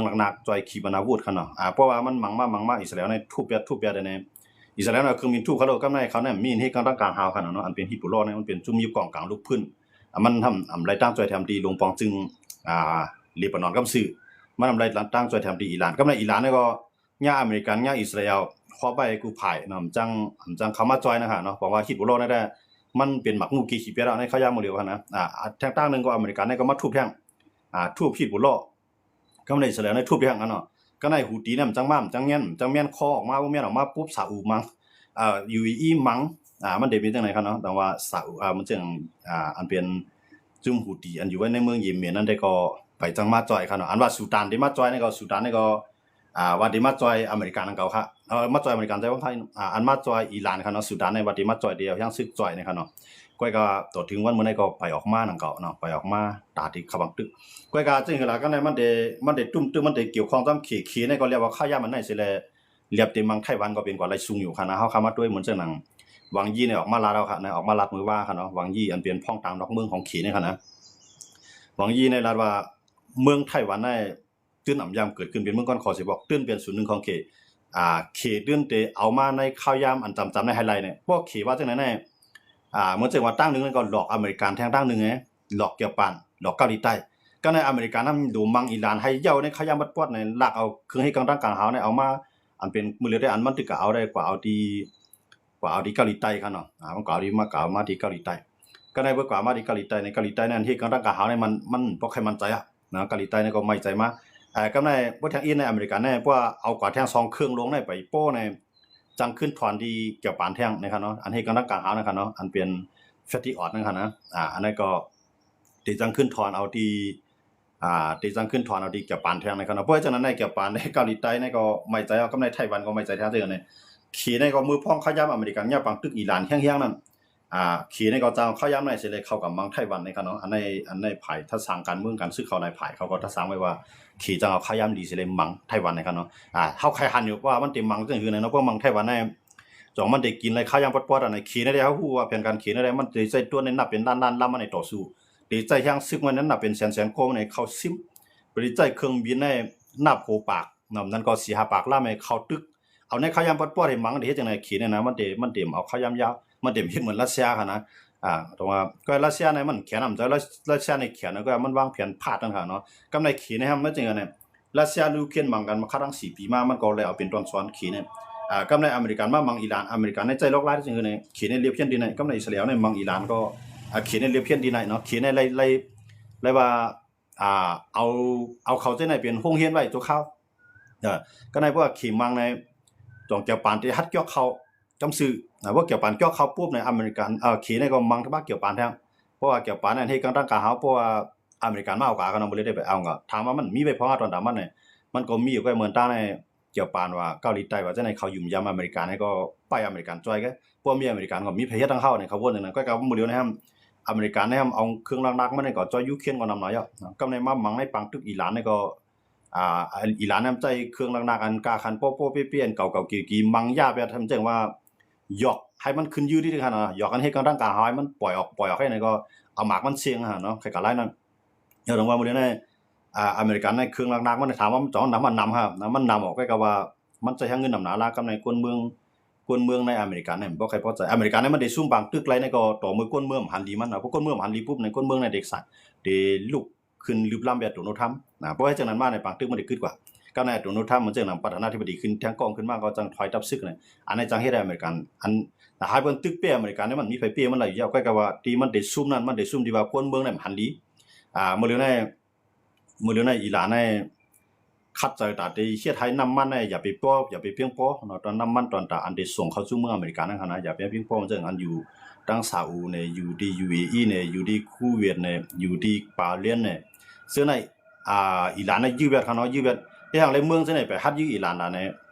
ໜັກໆ ຈ່ອຍຂີປະນາວຸດຫັ້ນເນາະ. ອາ ເພາະວ່າມັນໝັງມາ ໝັງມາ ອິດສະຣາເອວນີ້ທຸບແບບ ທຸບແບບໃດແດ່ ອິດສະຣາເອວນີ້ເຄີຍມີທຸບເຂົາໂລດ ກັບໃນເຂົານີ້ມີເຮັດການຕັ້ງກາງຫາວຫັ້ນເນາະ. ອັນເປັນຮິດໂບລານີ້ມັນເປັນຊຸມຢູ່ກອງກາງລຸກພື້ນ ອາ ມັນທຳ ອາ ໄລ່ຕັ້ງຊ່ວຍແຖມທີ່ຫຼວງປອງຈຶງ ອາ ເລບານອນກັບຊື່ ມັນນຳໄລ່ຕັ້ງຊ່ວຍແຖມທີ່ອີຣານ ກັບໃນອີຣານນີ້ກໍ ຍາອາເມລິກັນ ຍາອິດສະຣາເອວ ຄວບໄວ້ໃຫ້ກູຜາຍເນາະ ມັນຈັ່ງ ມັນຈັ່ງເຂົ້າມາຈ່ອຍນະຄະເນາະ. ເພາະວ່າຮິດໂບລານີ້ແຫຼະ ມັນເປັນໝາກງູ່ກີ້ຂີ້ແປດແລ້ວ ໃນເຂົາຢາມໝົດແລ້ວຫັ້ນນະ. ອາ ແທ່ງຕັ້ງໜຶ່ງກໍອາເມລິກັນນີ້ກໍມາທຸບແທ່ງ ອາ ທຸບຮິດໂບລາ ກໍໃນອິດສະຣາເອວນີ້ທຸບແທ່ງຫັ້ນເນາະ. ກໍໃນຫູຕີນີ້ມັນຈັ່ງມາ ມັນຈັ່ງແມ່ນ ມັນຈັ່ງແມ່ນຄໍອອກມາ ບໍ່ແມ່ນອອກມາປຸບ ຊາອຸມັງ ເອີ ຢູເອອີມັງ ອາ ມັນໄດ້ເປັນຈັ່ງໃດຄະເນາະ. ແຕ່ວ່າຊາອຸ ອາ ມັນຈັ່ງ ອາ ອັນເປັນ ຊຸມຫູຕີອັນຢູ່ໄວ້ໃນເມືອງເຢເມນນັ້ນໄດ້ກໍໄປຈັ່ງມາຈ່ອຍຄະເນາະ. ອັນວ່າຊູດານໄດ້ມາຈ່ອຍນີ້ກໍ ຊູດານນີ້ກໍ ອາ ວ່າໄດ້ມາຈ່ອຍອາເມລິກັນນຳເຂົາຄະ ເອີ ມາຈ່ອຍອາເມລິກັນ ແຕ່ວ່າ ອາ ອັນມາຈ່ອຍອີຣານຄະເນາະ. ຊູດານນີ້ວ່າໄດ້ມາຈ່ອຍ ໄດ້ເອົາແຮງສຶກຈ່ອຍນີ້ຄະເນາະ. ກ້ອຍກໍຕໍ່ເຖິງວັນມື້ນີ້ກໍໄປອອກມານຳເຂົາເນາະ ໄປອອກມາຕາທີ່ຂະບັງຕຶກ. ກ້ອຍກໍຈຶ່ງເວລາກັນນີ້ມັນໄດ້ ມັນໄດ້ຕຸ້ມຕຶກ ມັນໄດ້ກ່ຽວຂ້ອງກັບເຂ ເຂນີ້ກໍລຽກວ່າເຂົ້າຢາມອັນໃດຊິແລ ລຽບແຕ່ມັງໄຕ້ຫວັນກໍເປັນກວ່າໄລ່ຊຸງຢູ່ຄະນະ. ເຮົາຄະມາດ້ວຍໝູນເຊິ່ງໜັງ ວັງຢີນີ້ອອກມາລາດແລ້ວຄະນະ ອອກມາລາດມື້ວາຄະເນາະ. ວັງຢີອັນເປັນພອງຕາງນອກເມືອງຂອງເຂນີ້ຄະນະ ວັງຢີນີ້ລາດວ່າເມືອງໄຕ້ຫວັນນີ້ ຕື່ນອຳຢາມເກີດຂຶ້ນເປັນເມືອງກ້ອນຂໍຊິບອກ ຕື່ນເປັນສູນໜຶ່ງຂອງເຂ ອາ ເຂຕື່ນແຕ່ເອົາມາໃນຂ່າວຢາມອັນຈຳໆໃນໄຮໄລນີ້ ພວກເຂວ່າຈັ່ງໃດແນ່ ອາ ເໝືອນຈັ່ງວ່າຕັ້ງໜຶ່ງນັ້ນກໍຫຼອກອາເມລິກັນ ແທ່ງຕັ້ງໜຶ່ງແນ່ ຫຼອກກຽວປານ ຫຼອກເກົາຫຼີໃຕ້. ກໍໃນອາເມລິກັນນຳດູມັງອີຣານໃຫ້ເຍົາໃນຂ່າວຢາມປອດໆໃນ ລັກເອົາເຄື່ອງເຮັດການຕັ້ງກາງຫາວໃນ ເອົາມາ ອັນເປັນມື້ລຽວໄດ້ ອັນມັນຖືກກໍເອົາໄດ້ ກວ່າເອົາທີ່ ກວ່າເອົາທີ່ເກົາຫຼີໃຕ້ຄະເນາະ. ອາ ມັນກວ່າເອົາທີ່ ມາ ກວ່າເອົາມາທີ່ເກົາຫຼີໃຕ້ ກໍໃນເພິ່ນກວ່າເອົາມາທີ່ເກົາຫຼີໃຕ້ໃນ ເກົາຫຼີໃຕ້ນັ້ນເຮັດການຕັ້ງກາງຫາວໃນ ມັນ ມັນບໍ່ຄ່ອຍໝັ້ນໃຈອະ ນະ ເກົາຫຼີໃຕ້ນີ້ກໍໄມ່ໃຈມາ ເອີ ກັບໃນບໍ່ທາງອີນໃນອາເມລິກັນນີ້ ພວກເອົາກວ່າແທ່ງສອງເຄື່ອງລົງໃນໄປໂປ້ໃນ ຈັ່ງຂຶ້ນຖອນທີ່ກຽວປານແທ່ງນະຄະເນາະ ອັນເຮັດການຕັ້ງກາງຫາວນະຄະເນາະ ອັນເປັນ Patriot ນະຄະນະ. ອາ ອັນນັ້ນກໍ ທີ່ຈັ່ງຂຶ້ນຖອນເອົາທີ່ ອາ ທີ່ຈັ່ງຂຶ້ນຖອນເອົາທີ່ກຽວປານແທ່ງນະຄະເນາະ. ເພາະສະນັ້ນໃນກຽວປານໃນເກົາຫຼີໃຕ້ນີ້ກໍໄມ່ໃຈ ກັບໃນໄຕ້ຫວັນກໍໄມ່ໃຈແທ້ເທື່ອນີ້. ເຂນີ້ກໍມືພ້ອງເຂົ້າຢາມອາເມລິກັນ ຍາມປາງຕຶກອີຣານແຮງໆນັ້ນ ອາ ເຂນີ້ກໍຈະເຂົ້າຢາມໃນຊິໄດ້ເຂົ້າກັບມັງໄຕ້ຫວັນນະຄະເນາະ. ອັນໃນ ອັນໃນຝ່າຍທັດສາງການເມືອງການສືບເຂົ້າຫຼາຍຝ່າຍ ເຂົາກໍທັດສາງໄວ້ວ່າ ເຂຈັ່ງເອົາເຂົ້າຢາມດີຊິໄດ້ມັງໄຕ້ຫວັນນະຄະເນາະ. ອາ ເຮົາໄຄຫັນຢູ່ວ່າມັນຊິມັງຈັ່ງຄືໃດເນາະ ພວກມັງໄຕ້ຫວັນນີ້ ຈອງມັນໄດ້ກິນໄລ່ຄ້າຢ່າງປອດໆ ອັນໃນເຂນໃດ ເຮົາຮູ້ວ່າແຜນການເຂນໃດ ມັນໄດ້ໃຊ້ໂດຣນໃນນັບເປັນລ້ານໆລຳ ອັນໃນຕໍ່ສູ້ ໄດ້ໃຊ້ແຮງຊຶກມານັ້ນນັບເປັນແສນໆກວ່າ ໃນເຂົ້າຊິມ ໄດ້ໃຊ້ເຄື່ອງບິນໃນນັບຫົວປາກ ນຳນັ້ນກໍສີ່ຫ້າປາກລຳໃຫ້ເຂົ້າຕຶກ ເອົາໃນຄ້າຢ່າງປອດໆ ໃຫ້ມັນໄດ້ເຮັດຈັ່ງໃດ ເຂນນີ້ນະ ມັນໄດ້ ມັນໄດ້ເອົາຄ້າຢ່າງຍາວ ມັນໄດ້ເຮັດເໝືອນຣັດເຊຍຫັ້ນນະ ອາ ແຕ່ວ່າກໍຣັດເຊຍໃນມັນແຂນນຳໃຈ ຣັດເຊຍໃນແຂນ ກໍມັນວາງແຜນພາດນັ້ນຫັ້ນເນາະ ກັບໃນເຂນໃນມັນຈັ່ງໃດ ຣັດເຊຍ ຢູເຄຣນ ມັງກັນມາຄັດທັງສີ່ປີມາ ມັນກໍເລີຍເອົາເປັນຕອນສອນເຂນນີ້ ອາ ກັບໃນອາເມລິກັນມາມັງອີຣານ ອາເມລິກັນໃນໃຈລອກລາຍຈັ່ງໃດ ເຂນໃນລຽບຂຽນທີ່ໃນ ກັບໃນອິດສະຣາເອວໃນມັງອີຣານກໍ ອາ ເຂນໃນລຽບຂຽນທີ່ໃນເນາະ ເຂນໃນໄລ່ ໄລ່ ໄລ່ວ່າ ອາ ເອົາ ເອົາເຂົາໃຈໃນເປັນໂຮງຮຽນໄວ້ຊົ່ວຄາວ ເອີ ກໍໃນພວກເຂນມັງໃນ ຈອງກຽວປານທີ່ຫັດກຽວເຂົ້າ ຈຳຊື່ ອາ ພວກກຽວປານກຽວເຂົ້າປຸບໃນອາເມລິກັນ ເອີ ເຂນໃນກໍມັງທະບາກກຽວປານແທ້ ເພາະວ່າກຽວປານນັ້ນເຮັດການຕັ້ງກາເຮົາ ເພາະວ່າອາເມລິກັນມາເອົາກາເຂົານຳບໍ່ໄດ້ໄປເອົາ ກໍຖາມວ່າມັນມີໄປພໍຫາຕອນດຳມັນນີ້ ມັນກໍມີຢູ່ໃກ້ເໝືອນຕາໃນ ກຽວປານວ່າເກົາຫຼີໃຕ້ວ່າຈັ່ງໃດ ເຂົາຫຍຸມຢຳອາເມລິກາໃນກໍໄປອາເມລິກັນຊ່ອຍ ກໍພວກມີອາເມລິກັນກໍມີໄປເຮັດທາງເຮົາໃນຂະບວນນັ້ນ ກໍກັບມື້ດຽວໃນອາເມລິກັນໃນເອົາເຄື່ອງໜັກໆມາໃນກໍຊ່ອຍຢູເຄຣນກໍນຳຫຼາຍ ກໍໃນມາມັງໃນປາງຕຶກອີຣານໃນກໍ ອ່າ ອີຣານນຳໃຊ້ເຄື່ອງໜັກໆ ອັນກາຄັນໂປ້ໆເປ້ໆ ອັນເກົ່າໆກີໆ ມັງຢາແບບທຳຈັ່ງວ່າ ຢອກໃຫ້ມັນຂຶ້ນຍືດອີກຫັ້ນນະ ຢອກອັນເຮັດການຕັ້ງກາເຮົາໃຫ້ມັນປ່ອຍອອກ ປ່ອຍອອກໃຫ້ນັ້ນກໍເອົາໝາກມັນສ່ຽງຫັ້ນເນາະ ຄ້າຍໆຫຼາຍນັ້ນ ເອີ ເຖິງວ່າມື້ນີ້ ອ່າ ອາເມລິກັນໃນເຄື່ອງໜັກໆ ມັນຖາມວ່າມັນຈອງນຳ ມັນນຳຫັ້ນນະ ມັນນຳອອກ ກໍວ່າມັນໃຊ້ເງິນນຳໜາຫຼາຍ ກັບໃນກົນເມືອງ ກົນເມືອງໃນອາເມລິກັນນີ້ບໍ່ຄ່ອຍພໍໃຈ ອາເມລິກັນນີ້ມັນໄດ້ຊຸມປາງຕຶກໄຫຼໃນກໍຕໍ່ເມື່ອກົນເມືອງມັນຫັນດີມັນ ພໍຄົນເມືອງມັນຫັນດີປຸບໃນຄົນເມືອງໃນເດັກສະ ໄດ້ລຸກ ຂຶ້ນລຶບລ້ຳແບບໂດນັລທຳນະ ເພາະເຮັດຈັ່ງນັ້ນມາໃນປາງຕຶກມັນໄດ້ກຶດກວ່າ ກັບໃນໂດນັລທຳມັນຈັ່ງນຳປະທານາທິບໍດີຂຶ້ນແທນກ້ອງຂຶ້ນມາ ກໍຈັ່ງຖອຍທັບຊຶກນະ ອັນນີ້ຈັ່ງເຮັດໃຫ້ອາເມລິກັນ ອັນ ຖ້າໃຫ້ເພິ່ນຕຶກເປ້ອາເມລິກັນນີ້ ມັນມີໃຜເປ້ມັນໄຫຼຢູ່ແລ້ວ ກໍກະວ່າທີ່ມັນໄດ້ຊຸມນັ້ນ ມັນໄດ້ຊຸມທີ່ວ່າຄົນເມືອງນັ້ນມັນຫັນດີ ອ່າ ມື້ດຽວໃນ ມື້ດຽວໃນອີຣານໃນ ຂັດໃຈຕາໄດ້ເຮັດໃຫ້ນ້ຳມັນໃນຢ່າໄປພໍ ຢ່າໄປພຽງພໍເນາະ ຕອນນ້ຳມັນຕອນຕາອັນໄດ້ສົ່ງເຂົ້າສູ່ເມືອງອາເມລິການັ້ນຫັ້ນນະ ຢ່າໄປພຽງພໍ ມັນຈັ່ງອັນຢູ່ທາງຊາອຸໃນ ຢູ່ທີ່ຢູເອອີໃນ ຢູ່ທີ່ຄູເວດໃນ ຢູ່ທີ່ບາເຣນໃນ ເຊິ່ງໃນ ອ່າ ອີຣານໃນຢືດແບດເຂົາເນາະ ຢືດແບດ ເຮັດຫຍັງໃນເມືອງເຊິ່ງໃນໄປຮັດຢືດອີຣານລະໃນ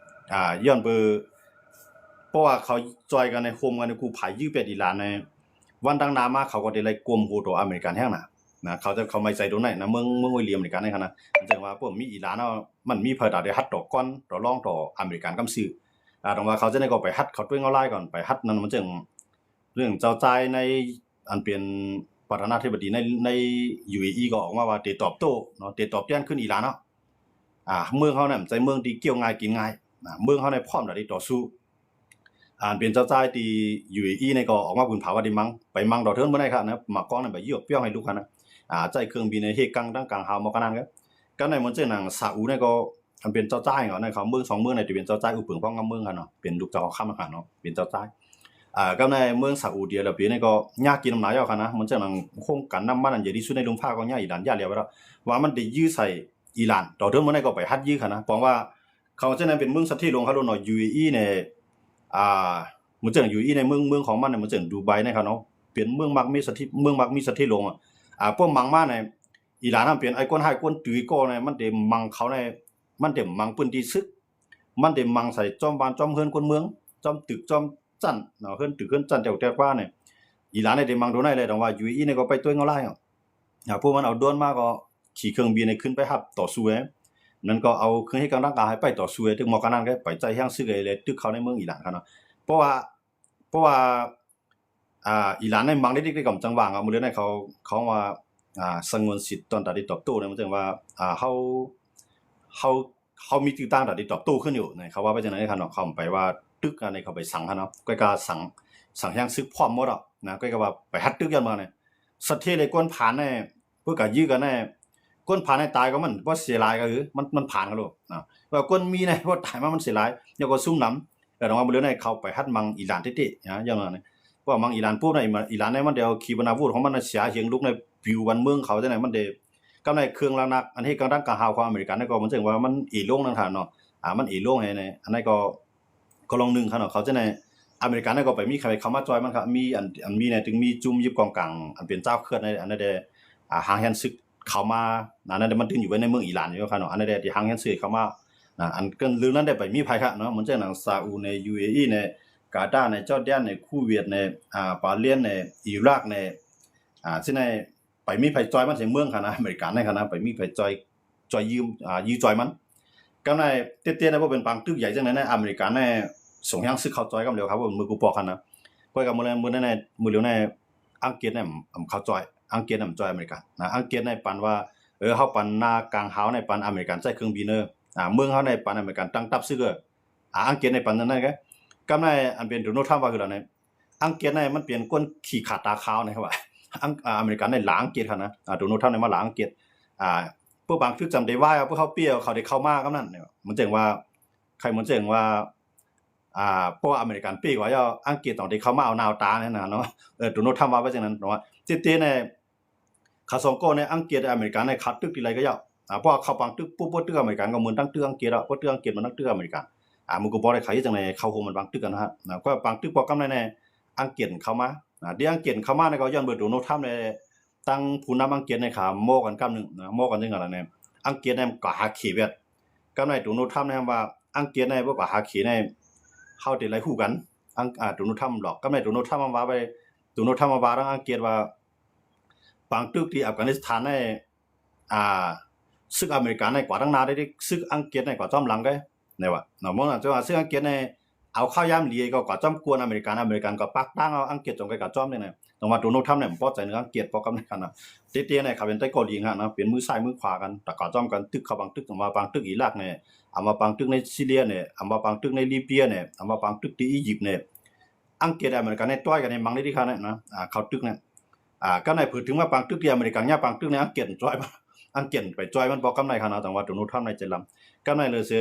ອ່າ ຍ້ອນເບີ ເພາະວ່າເຂົາຊ່ອຍກັນໃນ ໂຮມກັນໃນ ກູ້ຜາຍຢືດແບດອີຣານໃນ ວັນທາງໜ້າມາເຂົາກໍໄດ້ໄລ່ກົ້ມຫົວຕໍ່ອາເມລິກັນແຮງນະ ນະ ເຂົາຈະ ເຂົາໄມ່ໃຈໂຕໃນນະ ເມືອງ ເມືອງໂອລິມອາເມລິກັນໃນຂະນະ ເຊິ່ງວ່າພວກມີອີຣານເນາະ ມັນມີໃຜຕາໄດ້ຮັດຕໍ່ກ່ອນຕໍ່ລອງຕໍ່ອາເມລິກັນກຳຊື່ ອາ ຕ້ອງວ່າເຂົາຈະໄດ້ກໍໄປຮັດເຂົາຕົວເອງເອົາຫຼາຍກ່ອນ ໄປຮັດນັ້ນ ມັນຈຶ່ງ ເລື່ອງເຈົ້າຈ່າຍໃນ ອັນເປັນປະທານາທິບໍດີໃນ ໃນຢູເອອີກໍອອກມາວ່າເຕະຕອບໂຕ້ເນາະ ເຕະຕອບແທນຄືນອີຣານເນາະ ອ່າ ເມືອງເຮົານັ້ນໃຊ້ເມືອງທີ່ກຽວງ່າຍກິນງ່າຍ ອ່າ ເມືອງເຮົານີ້ພ້ອມທີ່ຕໍ່ສູ້ ອ່າ ເປັນເຈົ້າຊາຍທີ່ UAE ນີ້ກໍອອກມາຜືນຜາວ່າໄດ້ມັ່ງ ໄປມັ່ງດອກເທີນບໍ່ໄດ້ຄັບນະ ໝາກກອງນັ້ນໄປຢຽວປຽວໃຫ້ລູກຫັ້ນນະ ອ່າ ໃຊ້ເຄື່ອງບິນໃຫ້ເຮກກັງຕັ້ງກາງຫາວໝໍກະນັ້ນ ກັນໃນເໝືອນເຊັ່ນໜັງຊາອູນີ້ກໍ ອັນເປັນເຈົ້າຊາຍເນາະ ໃນເຂົາເມືອງສອງເມືອງນີ້ ທີ່ເປັນເຈົ້າຊາຍອຸເຜິງພ້ອມກັບເມືອງຫັ້ນເນາະ ເປັນລູກເຈົ້າຂອງຄຳຫັ້ນເນາະ ເປັນເຈົ້າຊາຍ ອ່າ ກັບໃນເມືອງຊາອູດີອາຣາເບຍນີ້ກໍຍາກກິນນຳໜາວຢູ່ຫັ້ນນະ ເໝືອນເຊັ່ນໜັງໂຄງການນ້ຳມັນອັນໃຫຍ່ທີ່ສຸດໃນລຸ່ມຟ້າກໍຍາກອີ່ຫຼານຢາດແລ້ວ ວ່າມັນໄດ້ຢື້ໃສ່ອີ່ຫຼານ ດອກເທີມໝົດນີ້ກໍໄປຫັດຢື້ຫັ້ນນະ ປອງວ່າ ເຂົາເຈົ້ານັ້ນເປັນເມືອງເສດຖີຫຼວງເຂົາໂລດເນາະ UAE ນີ້ ອ່າ ເໝືອນເຊັ່ນ UAE ໃນເມືອງ ເມືອງຂອງມັນເໝືອນເຊັ່ນດູໄບໃນເຂົາເນາະ ເປັນເມືອງມັກມີເສດຖີ ເມືອງມັກມີເສດຖີຫຼວງ ອ່າ ພວກມັງມາໃນ ອີ່ຫຼານນັ້ນເປັນໄອ້ຄົນຮ້າຍຄົນຕື້ກໍໃນ ມັນໄດ້ມັງເຂົາໃນ ມັນໄດ້ມັງພື້ນທີ່ຊຶກ ມັນໄດ້ມັງໃສ່ຈອມບ້ານຈອມເຮືອນຄົນເມືອງ ຈອມຕຶກຈອມຊັ້ນເນາະ ເຮືອນຕຶກເຮືອນຊັ້ນແຕ່ກວ່າໃນ ອີ່ຫຼານໄດ້ມັງໂຕໃນແຫຼະ ແຕ່ວ່າ UAE ນີ້ກໍໄປຕົວເອົາຫຼາຍ ອ່າ ພວກມັນເອົາໂດຣນມາກໍຂີ່ເຄື່ອງບິນໃຫ້ຂຶ້ນໄປຮັບຕໍ່ສູ້ ນັ້ນກໍເອົາເຄື່ອງເຮັດການທາງການໃຫ້ໄປຕໍ່ສູ້ ຕຶກໝໍກະນັ້ນກໍໄປໃຈແຮງຊຶກ ແລະ ຕຶກເຂົ້າໃນເມືອງອີ່ຫຼານເຂົາເນາະ ເພາະວ່າ ເພາະວ່າ ອ່າ ອີ່ຫຼານໃນມັງເລັກໆ ກໍຈັ່ງວ່າງ ມື້ເລີຍໃນເຂົາ ເຂົາວ່າ ອ່າ ສະຫງວນສິດຕອນຕາທີ່ຕອບໂຕ້ນະ ມັນຈັ່ງວ່າ ອ່າ ເຮົາ ເຮົາ ເຮົາມີຊື່ຕາງຕາທີ່ຕອບໂຕ້ຂຶ້ນຢູ່ ເຂົາວ່າໄປຈັ່ງນັ້ນເນາະ ເຂົາໄປວ່າຕຶກອັນນີ້ເຂົາໄປສັງຫັ້ນເນາະ ກໍກະສັງ ສັງແຮງຊຶກພ້ອມໝົດແລ້ວນະ ກໍກະວ່າໄປຮັດຕຶກຍ້ອນວ່ານີ້ ສະເທເລກວນຜ່ານໃນ ເພິ່ນກະຢື້ກັນແນ່ ຄົນຜ່ານໃຫ້ຕາຍກໍມັນບໍ່ເສຍຫຼາຍກໍຄື ມັນ ມັນຜ່ານກັນໂລດນະ ວ່າຄົນມີໃນບໍ່ຕາຍມາມັນເສຍຫຼາຍ ແລ້ວກໍຊຸມນຳ ແລ້ວວ່າມື້ເລີຍໃນເຂົາໄປຮັດມັງອີ່ຫຼານເຕະໆ ນະ ຢ່າງນັ້ນ ເພາະວ່າມັງອີ່ຫຼານປຸບໃນ ອີ່ຫຼານໃນມັນໄດ້ເອົາຂີປະນາວຸດຂອງມັນເສຍເຫງລຸກໃນປິວບ້ານເມືອງເຂົາຈັ່ງໃດ ມັນໄດ້ ກັບໃນເຄື່ອງລະໜັກ ອັນເຮັດການທາງການຫາວຂອງອາເມລິກາ ນັ້ນກໍມັນເຊິ່ງວ່າມັນເອລົງນັ້ນຫັ້ນເນາະ ອ່າ ມັນເອລົງໃນ ອັນນັ້ນກໍ ກໍລອງໜຶ່ງຫັ້ນເນາະ ເຂົາຈັ່ງໃດ ອາເມລິການັ້ນກໍໄປມີໃຜເຂົ້າມາຊ່ອຍມັນຄັບ ມີອັນ ອັນມີໃນ ຈຶ່ງມີຈຸ້ມຢິບກອງກາງ ອັນເປັນຊາວເຂື່ອນໃນ ອັນນັ້ນແດ່ ອ່າ ຫາງແຮງຊຶກເຂົ້າມາ ອັນນັ້ນແດ່ ມັນດຶງຢູ່ໄວ້ໃນເມືອງອີ່ຫຼານຢູ່ຄັບເນາະ ອັນນັ້ນແດ່ທີ່ຫາງແຮງຊຶກເຂົ້າມາ ນະ ອັນເລື່ອງນັ້ນໄດ້ໄປມີໃຜຄັບເນາະ ເໝືອນເຊັ່ນຫຍັງ ຊາອູໃນ UAE ໃນ ກາຕາໃນ ຈອດແດນໃນ ຄູເວດໃນ ອ່າ ບາເຣນໃນ ອີຣາກໃນ ອ່າ ເຊັ່ນໃດ ໄປມີໃຜຊ່ອຍມັນໃສ່ເມືອງຫັ້ນນະ ອາເມລິກາໃນຫັ້ນນະ ໄປມີໃຜຊ່ອຍ ຊ່ອຍຢືມ ອ່າ ຢືມຊ່ອຍມັນ ກັບໃນເຕະໆ ນະ ບໍ່ເປັນປາງຕຶກໃຫຍ່ຈັ່ງໃດນະ ອາເມລິກາໃນສົ່ງຮາງສຶກເຂົ້າຊ່ອຍກຳດຽວຄັບ ມື້ກູປອກຫັ້ນນະ ຂ້ອຍກໍມື້ແລງ ມື້ນັ້ນ ມື້ດຽວໃນອັງກິດນະ ເຂົ້າຊ່ອຍ ອັງກິດນຳຊ່ອຍອາເມລິການະ ອັງກິດໃນປານວ່າ ເອີ ເຮົາປານໜ້າກາງຫາວໃນ ປານອາເມລິການໃຊ້ເຄື່ອງບິນເດີ ອ່າ ເມືອງເຮົາໃນປານອາເມລິການຕັ້ງທັບຊຶກເດີ ອ່າ ອັງກິດໃນປານນັ້ນນະ ກັບໃນອັນເປັນໂດນັລ ທຣຳ ວ່າຄືລະໃນ ອັງກິດນີ້ມັນເປັນຄົນຂີ້ຂາດຕາຂາວນະ ເຂົາວ່າ ອັງ ອາເມລິກັນນີ້ຫຼາອັງກິດຫັ້ນນະ ໂດນັລ ທຣຳ ນີ້ມາຫຼາອັງກິດ ອ່າ ພວກບາງຕຶກຈຳໄດ້ວ່າ ພວກເຂົາເປີ້ຍ ເຂົາໄດ້ເຂົ້າມາກຳນັ້ນ ເໝືອນເຊັ່ນວ່າ ໃຄເໝືອນເຊັ່ນວ່າ ອ່າ ເພາະວ່າອາເມລິກັນເປ້ກວ່າ ອັງກິດຕ້ອງໄດ້ເຂົ້າມາເອົາໜ້າເອົາຕາຫັ້ນນະເນາະ ໂດນັລ ທຣຳ ວ່າໄປຈັ່ງນັ້ນເນາະ ເຕະໆ ນີ້ ເຂົາສອງຄົນໃນອັງກິດ ອາເມລິກັນໃນ ຂາດຕຶກທີໃດກໍເຈົ້າ ອ່າ ເພາະວ່າເຂົ້າປາງຕຶກປຸບ ບໍ່ຕຶກອາເມລິກັນກໍເໝືອນຕັ້ງຕຶກອັງກິດ ເພາະຕຶກອັງກິດມັນຕັ້ງຕຶກອາເມລິກັນ ອ່າ ມື້ກູປອກໄດ້ເຂົາເຮັດຈັ່ງໃດ ເຂົາໂຮມມັນວາງຕຶກກັນນະ ກໍປາງຕຶກປອກກຳໃນ ອັງກິດເຂົ້າມາ ທີ່ອັງກິດເຂົ້າມານີ້ກໍຍ້ອນເບີໂດນັລ ທຣຳ ແລະ ຕັ້ງຜູ້ນຳອັງກິດໃນຂາມໍກັນກຳໜຶ່ງນະ ມໍກັນຈັ່ງນັ້ນແຫຼະ ອັງກິດໃນກໍຫາເຂແວດ ກຳໃນໂດນັລ ທຣຳ ນີ້ວ່າ ອັງກິດໃນບໍ່ກໍຫາເຂໃນ ເຮົາໄດ້ໄລ່ຮູ້ກັນ ອັງ ໂດນັລ ທຣຳ ຫຼອກ ກຳໃນໂດນັລ ທຣຳ ວ່າໄປ ໂດນັລ ທຣຳ ວ່າທາງອັງກິດວ່າ ບາງຕຶກທີ່ອັຟການິສຖານໃນ ອ່າ ຊຶກອາເມລິກັນໃນກວາດທາງໜ້າໄດ້ ຊຶກອັງກິດໃນກວາດຈ້ອມຫຼັງໄດ້ ແນວວ່າເນາະ ເພາະນັ້ນຈະວ່າຊຶກອັງກິດໃນເອົາຄາວຍາມດີກໍກວາດຈ້ອມກວນອາເມລິກັນ ອາເມລິກັນກໍປາກຕັ້ງເອົາອັງກິດ ຈົ່ງໄກກວາດຈ້ອມນີ້ນະ ແຕ່ວ່າໂດນັລ ທຣຳ ນີ້ບໍ່ໃຈເໜືອອັງກິດ ເພາະກຳໃນຫັ້ນນະ ເຕະໆ ໃນເຂົາເປັນໄຕກໍລີຫັ້ນນະ ເປັນມືຊ້າຍມືຂວາກັນ ແຕ່ກວາດຈ້ອມກັນ ຕຶກເຂົ້າບາງຕຶກ ອຳວ່າບາງຕຶກອີຣາກນີ້ ອຳວ່າບາງຕຶກໃນຊີເຣຍນີ້ ອຳວ່າບາງຕຶກໃນລີເບຍນີ້ ອຳວ່າບາງຕຶກທີ່ອີຢິບນີ້ ອັງກິດ ອາເມລິກັນໃນຕ່ອຍກັນໃນມັງນີ້ທີ່ເຂົານັ້ນນະ ອ່າ ເຂົ້າຕຶກນັ້ນ ອ່າ ກຳໃນເພິ່ນເຖິງວ່າປາງຕຶກທີ່ອາເມລິກັນຍາມປາງຕຶກໃນອັງກິດຊ່ອຍ ອັງກິດໄປຊ່ອຍມັນບໍ່ກຳໃນຂະນະ ແຕ່ວ່າໂດນັລ ທຣຳ ໃນໃຈລຳ ກຳໃນເລີເຊ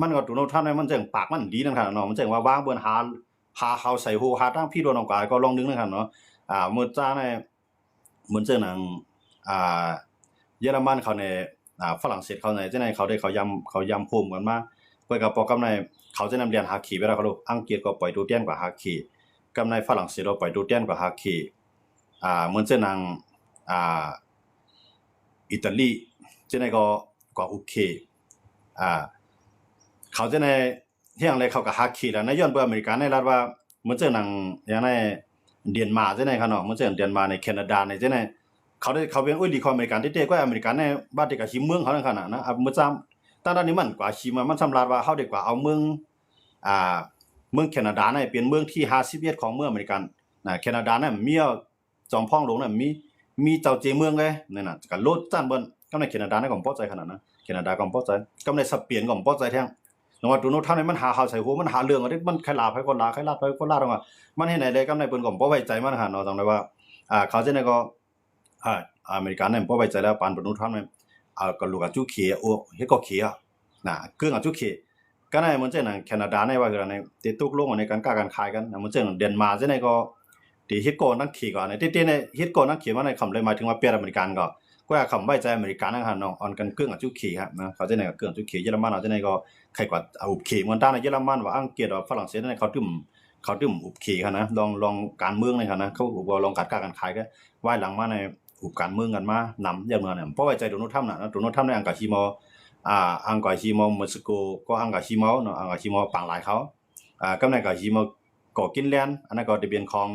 ມັນກໍໂດນັລ ທຣຳ ມັນຈັ່ງປາກມັນດີນັ້ນຂະເນາະ ມັນຈັ່ງວ່າວາງເບິ່ນຫາ ຫາເຂົາໃສ່ໂຮຫາທາງຜິດບໍ່ນ້ອງກາຍກໍລອງໜຶ່ງນັ້ນຂະເນາະ ອ່າ ເມື່ອຈ້າໃນ ເໝືອນເຊັ່ນຫຍັງ ອ່າ ເຢຍລະມັນເຂົາໃນ ອ່າ ຝຣັ່ງເສດເຂົາໃນ ຈັ່ງໃດເຂົາໄດ້ ເຂົາຢາມ ເຂົາຢາມໂຮມກັນມາ ເພິ່ນກໍປອກກຳໃນ ເຂົາຈະນຳແລ່ນຫາເຂໄປແລ້ວເຂົາ ອັງກິດກໍປ່ອຍໂຕແທນກວ່າຫາເຂ ກຳໃນຝຣັ່ງເສດກໍປ່ອຍໂຕແທນກວ່າຫາເຂ ອ່າ ເໝືອນເຊັ່ນຫຍັງ ອ່າ ອີຕາລີ ຈັ່ງໃດກໍ ກໍໂອເຄ ອ່າ ເຂົາຈັ່ງໃດ ເຮັດຫຍັງແລ້ວເຂົາກໍຫາເຂດແລ້ວນະ ຍ້ອນເບິ່ງອາເມລິກາໃນລັດວ່າ ເໝືອນເຊັ່ນຫຍັງ ຢ່າງໃນເດນມາກຈັ່ງໃດຂະເນາະ ເໝືອນເຊັ່ນເດນມາກໃນ ແຄນາດາໃນຈັ່ງໃດ ເຂົາໄດ້ ເຂົາເປັນໂອ້ຍຫຼີຂອງອາເມລິກາແທ້ໆ ກໍອາເມລິກາໃນວ່າໄດ້ກະຫິມເມືອງເຂົານັ້ນຂະນະ ອາ ເມື່ອຊ້ຳ ຕັ້ງແຕ່ນີ້ມັນກວ່າຫິມ ມັນສຳລັດວ່າເຮົາໄດ້ກວ່າເອົາເມືອງ ອ່າ ເມືອງແຄນາດາໃນເປັນເມືອງທີຫ້າສິບເອັດຂອງເມືອງອາເມລິກັນນະ ແຄນາດານັ້ນມີ ຈອມພອງຫຼວງນັ້ນມີ ມີເຈົ້າເຈເມືອງເດ້ ນັ້ນນະ ກະໂລດຊັ້ນເບິ່ນ ກຳໃນແຄນາດານັ້ນກໍບໍ່ພໍໃຈຂະໜາດນັ້ນ ນາດາກໍບໍ່ພໍໃຈ ກັບໃນສະເປນກໍບໍ່ພໍໃຈແທ້ງ. ຈັ່ງວ່າໂດນັລທຳນີ້ມັນຫາເອົາໃສ່ຫົວ ມັນຫາເລື່ອງເອົາເດ້ ມັນໃຄລາໃຜກໍລາ ໃຄລາໃຜກໍລາ ວ່າມັນເຮັດໃດແລ້ວ ກັບໃນເພິ່ນກໍບໍ່ໄວ້ໃຈມັນຫັ້ນເນາະ. ຈັ່ງໃດວ່າ ອ່າ ເຂົາຈັ່ງໃດກໍ ອ່າ ອາເມລິກັນນີ້ບໍ່ໄວ້ໃຈແລ້ວ ປານໂດນັລທຳນີ້ ເອົາກະລູກອາຈຸເຂ ໂອ ເຮັດກໍເຂ ນະ ເຄື່ອງອາຈຸເຂ. ກໍໃນເໝືອນຈັ່ງນັ້ນ ແຄນາດາໃນວ່າຄືໃນ ໄດ້ຕົກລົງໃນການຄ້າການຂາຍກັນ ເໝືອນຈັ່ງເດນມາກຈັ່ງໃດກໍ ທີ່ເຮັດກໍນຳເຂກໍໃນ ແຕ່ ແຕ່ໃນເຮັດກໍນຳເຂມາໃນຄຳເລີຍ ໝາຍເຖິງວ່າປຽບອາເມລິກັນກໍ ກໍຄຳໄວ້ໃຈອາເມລິກັນນະ ເນາະ ອັນກັນເຄື່ອງອາຈຸເຂຫັ້ນນະ ເຂົາຈັ່ງໃດກໍເຄື່ອງອາຈຸເຂ ເຢຍລະມັນເອົາຈັ່ງໃດກໍ ໃຄກວ່າເອົາອຸບເຂ ເໝືອນຕ່າງໃນເຢຍລະມັນວ່າ ອັງກິດວ່າ ຝຣັ່ງເສດນັ້ນ ເຂົາຕື່ມ ເຂົາຕື່ມອຸບເຂຫັ້ນນະ ລອງ ລອງການເມືອງໃນຫັ້ນນະ ເຂົາກໍລອງການຄ້າການຂາຍກໍ ວາຍຫຼັງມາໃນ ອຸບການເມືອງກັນມານຳ ຢ່າງນັ້ນ ບໍ່ໄວ້ໃຈໂດນັລທຳນະ ໂດນັລທຳໃນອັງກາຊິມາ ອ່າ ອັງກາຊິມາ ເມັກຊິໂກ ກໍອັງກາຊິມາເນາະ ອັງກາຊິມາປາງຫຼາຍເຂົາ ອ່າ ກັບໃນກາຊິມາກໍກິນແລນ ອັນນັ້ນກໍຈະເປັນຂອງ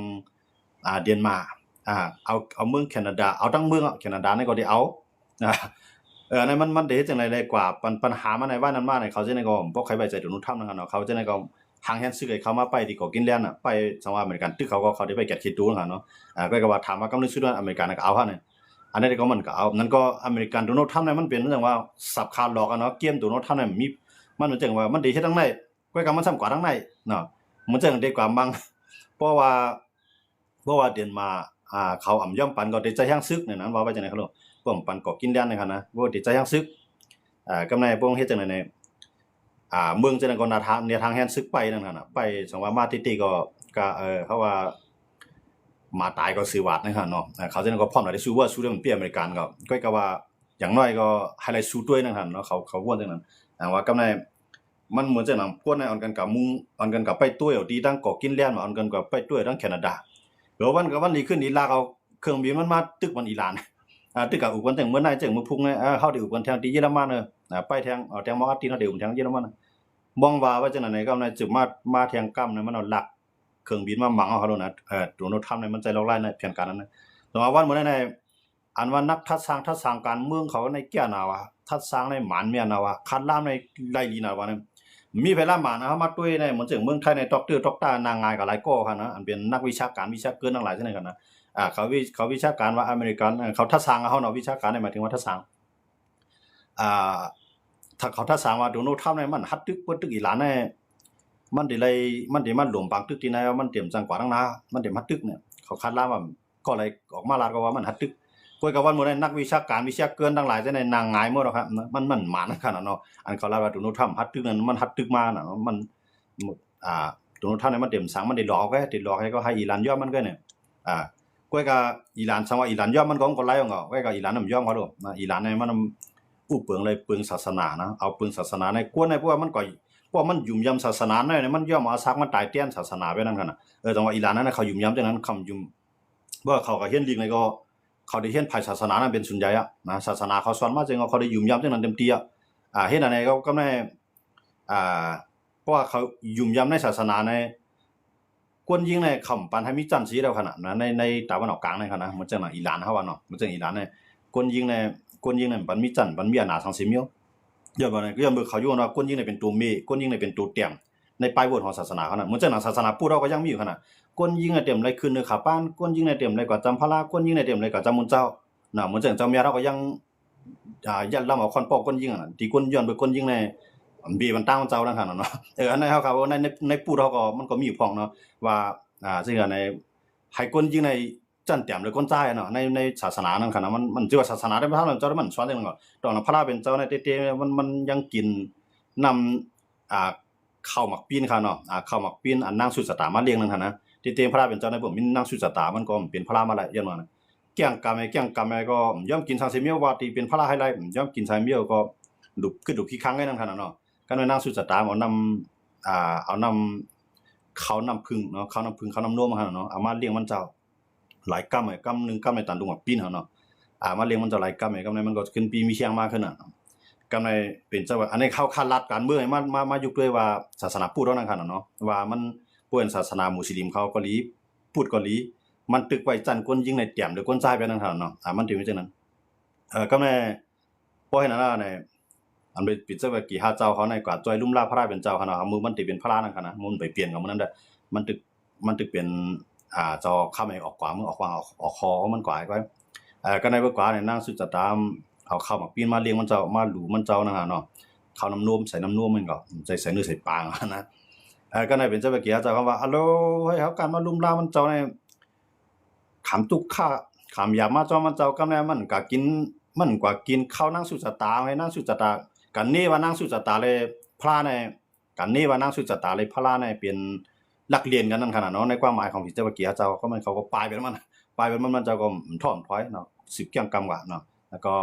ອ່າ ເດນມາກ ອ່າ ເອົາ ເອົາເມືອງແຄນາດາ ເອົາທັງເມືອງ ແຄນາດານັ້ນກໍໄດ້ເອົາ ອ່າ ເອີ ອັນນັ້ນມັນ ມັນໄດ້ເຮັດຈັ່ງໃດແລກວ່າ ປັນ ປັນຫາມາໃນວ່ານັ້ນມາໃນ ເຂົາຈັ່ງໃດກໍບໍ່ໃຄ່ໄວ້ໃຈໂດນັລທຳນະ ເຂົາຈັ່ງໃດກໍ ຫາງແຮນຊຶກໃຫ້ເຂົາມາໄປທີ່ເກາະກິນແລນນະ ໄປ ສຳວ່າອາເມລິກັນຕຶກເຂົາກໍເຂົາໄດ້ໄປແກະເຂດໂຕນະເນາະ ອາ ກໍວ່າຖາມວ່າກຳລັງສຸດອາເມລິກັນກໍເອົາຫັ້ນ ອັນໃດກໍມັນກໍເອົາ ນັ້ນກໍອາເມລິກັນໂດນັລທຳນະ ມັນເປັນຈັ່ງວ່າສັບຂາຫຼອກອະເນາະ ເກມໂດນັລທຳນະ ມັນ ມັນຈັ່ງວ່າມັນໄດ້ເຮັດທາງໃດ ກໍກຳມັນຊ້ຳກວ່າທາງໃດເນາະ ມັນຈັ່ງໄດ້ກວ່າມັງ ເພາະວ່າ ເພາະວ່າເດນມາກ ອ່າ ເຂົາອຳຍອມປັນກໍໄດ້ໃຈແຮງຊຶກນັ້ນນະ ວ່າໄວ້ຈັ່ງໃດເຂົາເລີຍ ກໍອຳປັນເກາະກິນແລນນະ ບໍ່ໄດ້ໃຈແຮງຊຶກ ອ່າ ກຳໃນພວກເຮັດຈັ່ງໃດໃນ ອ່າ ເມືອງຈັ່ງໃດກໍແນວທາງ ແນວທາງແຮນຊຶກໄປນັ້ນຫັ້ນນະ ໄປ ສຳວ່າມາຕິຕິກໍ ກະ ເອີ ເຂົາວ່າ ໝາຕາຍກໍຊື່ຫວາດນັ້ນຫັ້ນເນາະ ເຂົາຈັ່ງໃດກໍພ້ອມໄດ້ສູ້ ວ່າສູ້ໄດ້ມັນເປັນອາເມລິກັນກໍ ກໍ ກໍວ່າ ຢ່າງໜ້ອຍກໍໃຫ້ໄດ້ສູ້ດ້ວຍນັ້ນຫັ້ນເນາະ ເຂົາ ເຂົາວ່າຈັ່ງນັ້ນ ອ່າ ວ່າກຳໃນ ມັນເໝືອນຈັ່ງນັ້ນ ພວກໃນອັນກັນກັບມຸງ ອັນກັນກັບໄປຕົວະເອົາທີ່ທາງເກາະກິນແລນ ອັນກັນກັບໄປຕົວະທາງແຄນາດາ ແລ້ວວັນກັບວັນດີຂຶ້ນດີ ລາກເອົາເຄື່ອງບິນມັນມາຕຶກມັນອີ່ຫຼານ ອ່າ ຕຶກກັບອຸບກັນຈັ່ງເມື່ອໃນຈັ່ງມື້ພຸກນີ້ ເຮົາໄດ້ອຸບກັນແທງທີ່ເຢຍລະມັນເອີ ອ່າ ໄປແທງ ເອົາແທງມາອາຕິນ ເຮົາໄດ້ອຸບແທງເຢຍລະມັນ ມອງວ່າ ວ່າຈັ່ງນັ້ນ ໃນກຳໃນຈະມາ ມາແທງກຳໃນ ມັນເອົາລັກເຄື່ອງບິນມາໝັງເອົາເຮົາໂລດນະ ໂດນັລທຳນີ້ມັນໃຈລອກລາຍໃນແຜນການນັ້ນນະ ແຕ່ວ່າວັນມື້ໃນໃນ ອັນວ່ານັກທັດສ້າງ ທັດສ້າງການເມືອງເຂົາໃນແກ້ນາວ່າ ທັດສ້າງໃນໝານແມ່ນນາວ່າ ຄາດລາມໃນໄລລີນາວ່ານັ້ນ ມີໃຜລາມານເຮົາມາຕົວະໃນ ເໝືອນເຊິ່ງເມືອງໄທໃນ ດັອກເຕີ ດັອກຕາ ນາງງາຍກໍຫຼາຍກໍຫັ້ນນະ ອັນເປັນນັກວິຊາການ ວິຊາເກີນທັງຫຼາຍຊັ້ນນັ້ນນະ ອ່າ ເຂົາວິ ເຂົາວິຊາການວ່າອາເມລິກັນ ເຂົາທັດສ້າງເຮົາເນາະ ວິຊາການນີ້ໝາຍເຖິງວ່າທັດສ້າງ ອ່າ ຖ້າເຂົາທັດສ້າງວ່າໂດນັລທຳນີ້ມັນຮັດຕຶກ ເປີດຕຶກອີຣານນີ້ ມັນໄດ້ໄລ່ ມັນໄດ້ມາຫຼວມບາງຕຶກທີ່ໃນ ມັນຕຽມຈັ່ງກວ່າທາງໜ້າ ມັນຕຽມຮັດຕຶກນີ້ ເຂົາຄາດລາມວ່າ ກໍໄດ້ອອກມາລາດກໍວ່າມັນຮັດຕຶກ ກວຍກະວັນໝົດໃນນັກວິຊາການ ວິຊາເກີນທັງຫຼາຍຈະໄດ້ນາງງາຍໝົດດອກ ມັນ ມັນໝານຂະໜາດເນາະ ອັນເຂົາລາດວ່າໂດນັລທຳຮັດຕຶກນັ້ນ ມັນຮັດຕຶກມານະ ມັນ ອ່າ ໂດນັລທຳນີ້ມັນເຕັມສັງ ມັນໄດ້ຫຼອກເດ້ ໄດ້ຫຼອກໃຫ້ ກໍໃຫ້ອີຣານຍອມມັນກໍນີ້ ອ່າ ກວຍກະອີຣານ ສຳວ່າອີຣານຍອມມັນກໍ ມັນກໍໄລ່ອອກ ກວຍກະອີຣານນຳຍອມເຂົາໂລດ ອີຣານນີ້ມັນອຸເປິງເລີຍ ເປິງສາສະໜານະ ເອົາເປິງສາສະໜາໃນ ກວນໃນ ເພາະວ່າມັນກໍ ເພາະມັນຫຍຸ້ມຢຳສາສະໜາໃນ ມັນຍອມເອົາສັກມາຕາຍແທນສາສະໜາໄປນັ້ນຂະໜາດ ເອີ ແຕ່ວ່າອີຣານນັ້ນເຂົາຫຍຸ້ມຢຳຈັ່ງນັ້ນ ຄຳຫຍຸ້ມ ເພາະວ່າເຂົາກໍຮຽນລິກໃນກໍ ເຂົາໄດ້ຮຽນຝ່າຍສາສະໜານັ້ນເປັນສ່ວນໃຫຍ່ອະນະ ສາສະໜາເຂົາສອນມາຈັ່ງ ເຂົາໄດ້ຫຍຸ້ມຢຳຈັ່ງນັ້ນເຕັມທີ່ອະ ອາ ເຮັດອັນໃດກໍ ກໍໃນ ອ່າ ເພາະວ່າເຂົາຫຍຸ້ມຢຳໃນສາສະໜາໃນ ກວນຍິງໃນຄຳປັນໃຫ້ມີຈັນສີແລ້ວຂະນະ ໃນ ໃນຕາວັນອອກກາງໃນຂະນະ ເໝືອນຈັ່ງອີຣານເຮົາວ່າເນາະ ເໝືອນຈັ່ງອີຣານໃນ ກວນຍິງໃນ ກວນຍິງໃນມັນມີຈັນ ມັນມີອຳນາດສັງສີມີວ ຍ້ອນວ່າ ຍ້ອນເບິ່ງເຂົາຢູ່ວ່າ ກວນຍິງໃນເປັນຕົວເມ ກວນຍິງໃນເປັນຕົວແຕ້ມ ໃນປ້າຍໂຫວດຂອງສາສະໜາເຂົານະ ເໝືອນຈັ່ງສາສະໜາພຸດເຮົາກໍຍັງມີຢູ່ຂະນະ ກວນຍິງໃນເຕັມໄລ່ຂຶ້ນເໜືອຂາປານ ກວນຍິງໃນເຕັມໄລ່ກວາດຈຳພະລາ ກວນຍິງໃນເຕັມໄລ່ກວາດຈຳມຸນເຈົ້ານະ ເໝືອນຈັ່ງເຈົ້າແມ່ເຮົາກໍຍັງ ອ່າ ຢ້ານລຳເອົາຄ້ອນປອກກວນຍິງຫັ້ນນະ ທີ່ກວນ ຍ້ອນເບິ່ງກວນຍິງໃນ ເບບັນຕາງເຈົ້ານັ້ນຂະນະເນາະ ເອີ ອັນໃນເຮົາກໍ ໃນ ໃນ ໃນປູດເຮົາກໍ ມັນກໍມີຢູ່ພ້ອມເນາະ ວ່າ ອ່າ ຊິໃຫ້ ໃຫ້ກວນຍິງໃນ ຈັນແຕ້ມໂດຍຄົນຊາຍເນາະ ໃນ ໃນສາສະໜານັ້ນຂະນະ ມັນ ມັນຖືວ່າສາສະໜາໃນພະລາເປັນເຈົ້າ ມັນສອນຈັ່ງນັ້ນກໍ ຕ້ອງພະລາເປັນເຈົ້າໃນເຕໆ ມັນ ມັນຍັງກິນນຳ ອ່າ ເຂົ້າໝາກປີ້ນຂະເນາະ ອ່າ ເຂົ້າໝາກປີ້ນ ອັນນາງສຸດສະຕາມາລ້ຽງນັ້ນຂະນະ ເຕໆ ພະລາເປັນເຈົ້າໃນພວກມີນາງສຸດສະຕາ ມັນກໍເປັນພະລາມາຫຼາຍຢ່າງນັ້ນ ແກ້ງກຳ ແກ້ງກຳກໍຍອມກິນສັງເສມຽວ ວ່າທີ່ເປັນພະລາໃຫ້ໄລ່ ຍອມກິນສັງເສມຽວ ກໍດຸກ ຄືດຸກຂີ້ຄັງໄວ້ນັ້ນຂະນະເນາະ ກັນວ່ານາງສຸດສະຕາເອົານຳ ອ່າ ເອົານຳ ເຂົ້ານ້ຳຜຶ້ງເນາະ ເຂົ້ານ້ຳຜຶ້ງ ເຂົ້ານ້ຳນົມຫັ້ນນະເນາະ ເອົາມາລ້ຽງມັນເຈົ້າ ຫຼາຍກຳ ກຳໜຶ່ງກຳໃນຕານລຸງໝາກປີ້ນເຮົາເນາະ ອ່າ ມາລ້ຽງມັນເຈົ້າຫຼາຍກຳ ກຳໃນມັນກໍຂຶ້ນປີມີແຮງມາຂຶ້ນນະ ກຳໃນເປັນເຈົ້າ ອັນນີ້ເຮົາຄາດລັດການເມືອງໃຫ້ມາ ມາ ມາຍົກຕົວຢ່າງວ່າສາສະໜາພຸດເຮົານັ້ນຂະນະເນາະ ວ່າມັນບໍ່ເປັນສາສະໜາມຸສລິມເຂົາກໍດີ ພຸດກໍດີ ມັນຕຶກໄວ້ຈັນກວນຍິງໃນແຕ້ມໂດຍຄົນຊາຍແບບນັ້ນຂະນະເນາະ ອ່າ ມັນຖືເປັນຈັ່ງນັ້ນ ເອີ ກຳໃນ ເພາະເຫັນອັນນັ້ນແຫຼະ ອັນໄປປິດສະເວຍກີຫາເຈົ້າເຂົາໃນການຊ່ອຍລຸມລາພະລາເປັນເຈົ້າຫັ້ນນະ ມື້ມັນໄດ້ເປັນພະລານັ້ນຂະນະ ມັນໄປປ່ຽນກັບມື້ນັ້ນໄດ້ ມັນຕຶກ ມັນຕຶກເປັນ ອ່າ ເຈົ້າຄຳໃຫ້ອອກກວ່າ ມື້ອອກວ່າ ອອກ ອອກຄໍມັນກວ່າໄປ ເອີ ກໍໃນເບິ່ງກວ່າໃນນາງສຸດສະຕາ ເອົາເຂົ້າໝາກປີ້ນມາລ້ຽງມັນເຈົ້າ ມາຫຼູມັນເຈົ້ານັ້ນນະເນາະ ເຂົ້ານ້ຳນົມ ໃສ່ນ້ຳນົມມັນກໍໃສ່ ໃສ່ເນື້ອໃສ່ປາຫັ້ນນະ. ເອີ ກໍໄດ້ເປັນເຈົ້າແບກເກຍເຈົ້າຄຳວ່າ ອາໂລ ເຮີ້ຍ ເຮົາການມາລຸມລາມັນເຈົ້ານີ້ ຂາມຕຸກຂະ ຂາມຢາມມາຈອມມັນເຈົ້າ ກຳແນມັນກະກິນ ມັນກວ່າກິນເຂົ້ານາງສຸຈາຕາ ໃຫ້ນາງສຸຈາຕາ ກະເນວ່ານາງສຸຈາຕາເລີຍພະລາໃນ ກະເນວ່ານາງສຸຈາຕາເລີຍພະລາໃນ ເປັນຫຼັກລຽນກັນນັ້ນຂະໜາດເນາະ ໃນຄວາມໝາຍຂອງທີ່ເຈົ້າວ່າເກຍເຈົ້າ ກໍມັນເຂົາກໍປາຍໄປນຳມັນ ປາຍໄປນຳມັນ ມັນເຈົ້າກໍຖອນຖອຍເນາະ ສືບກ່ຽງກຳກວ່າເນາະ ແລ້ວກໍ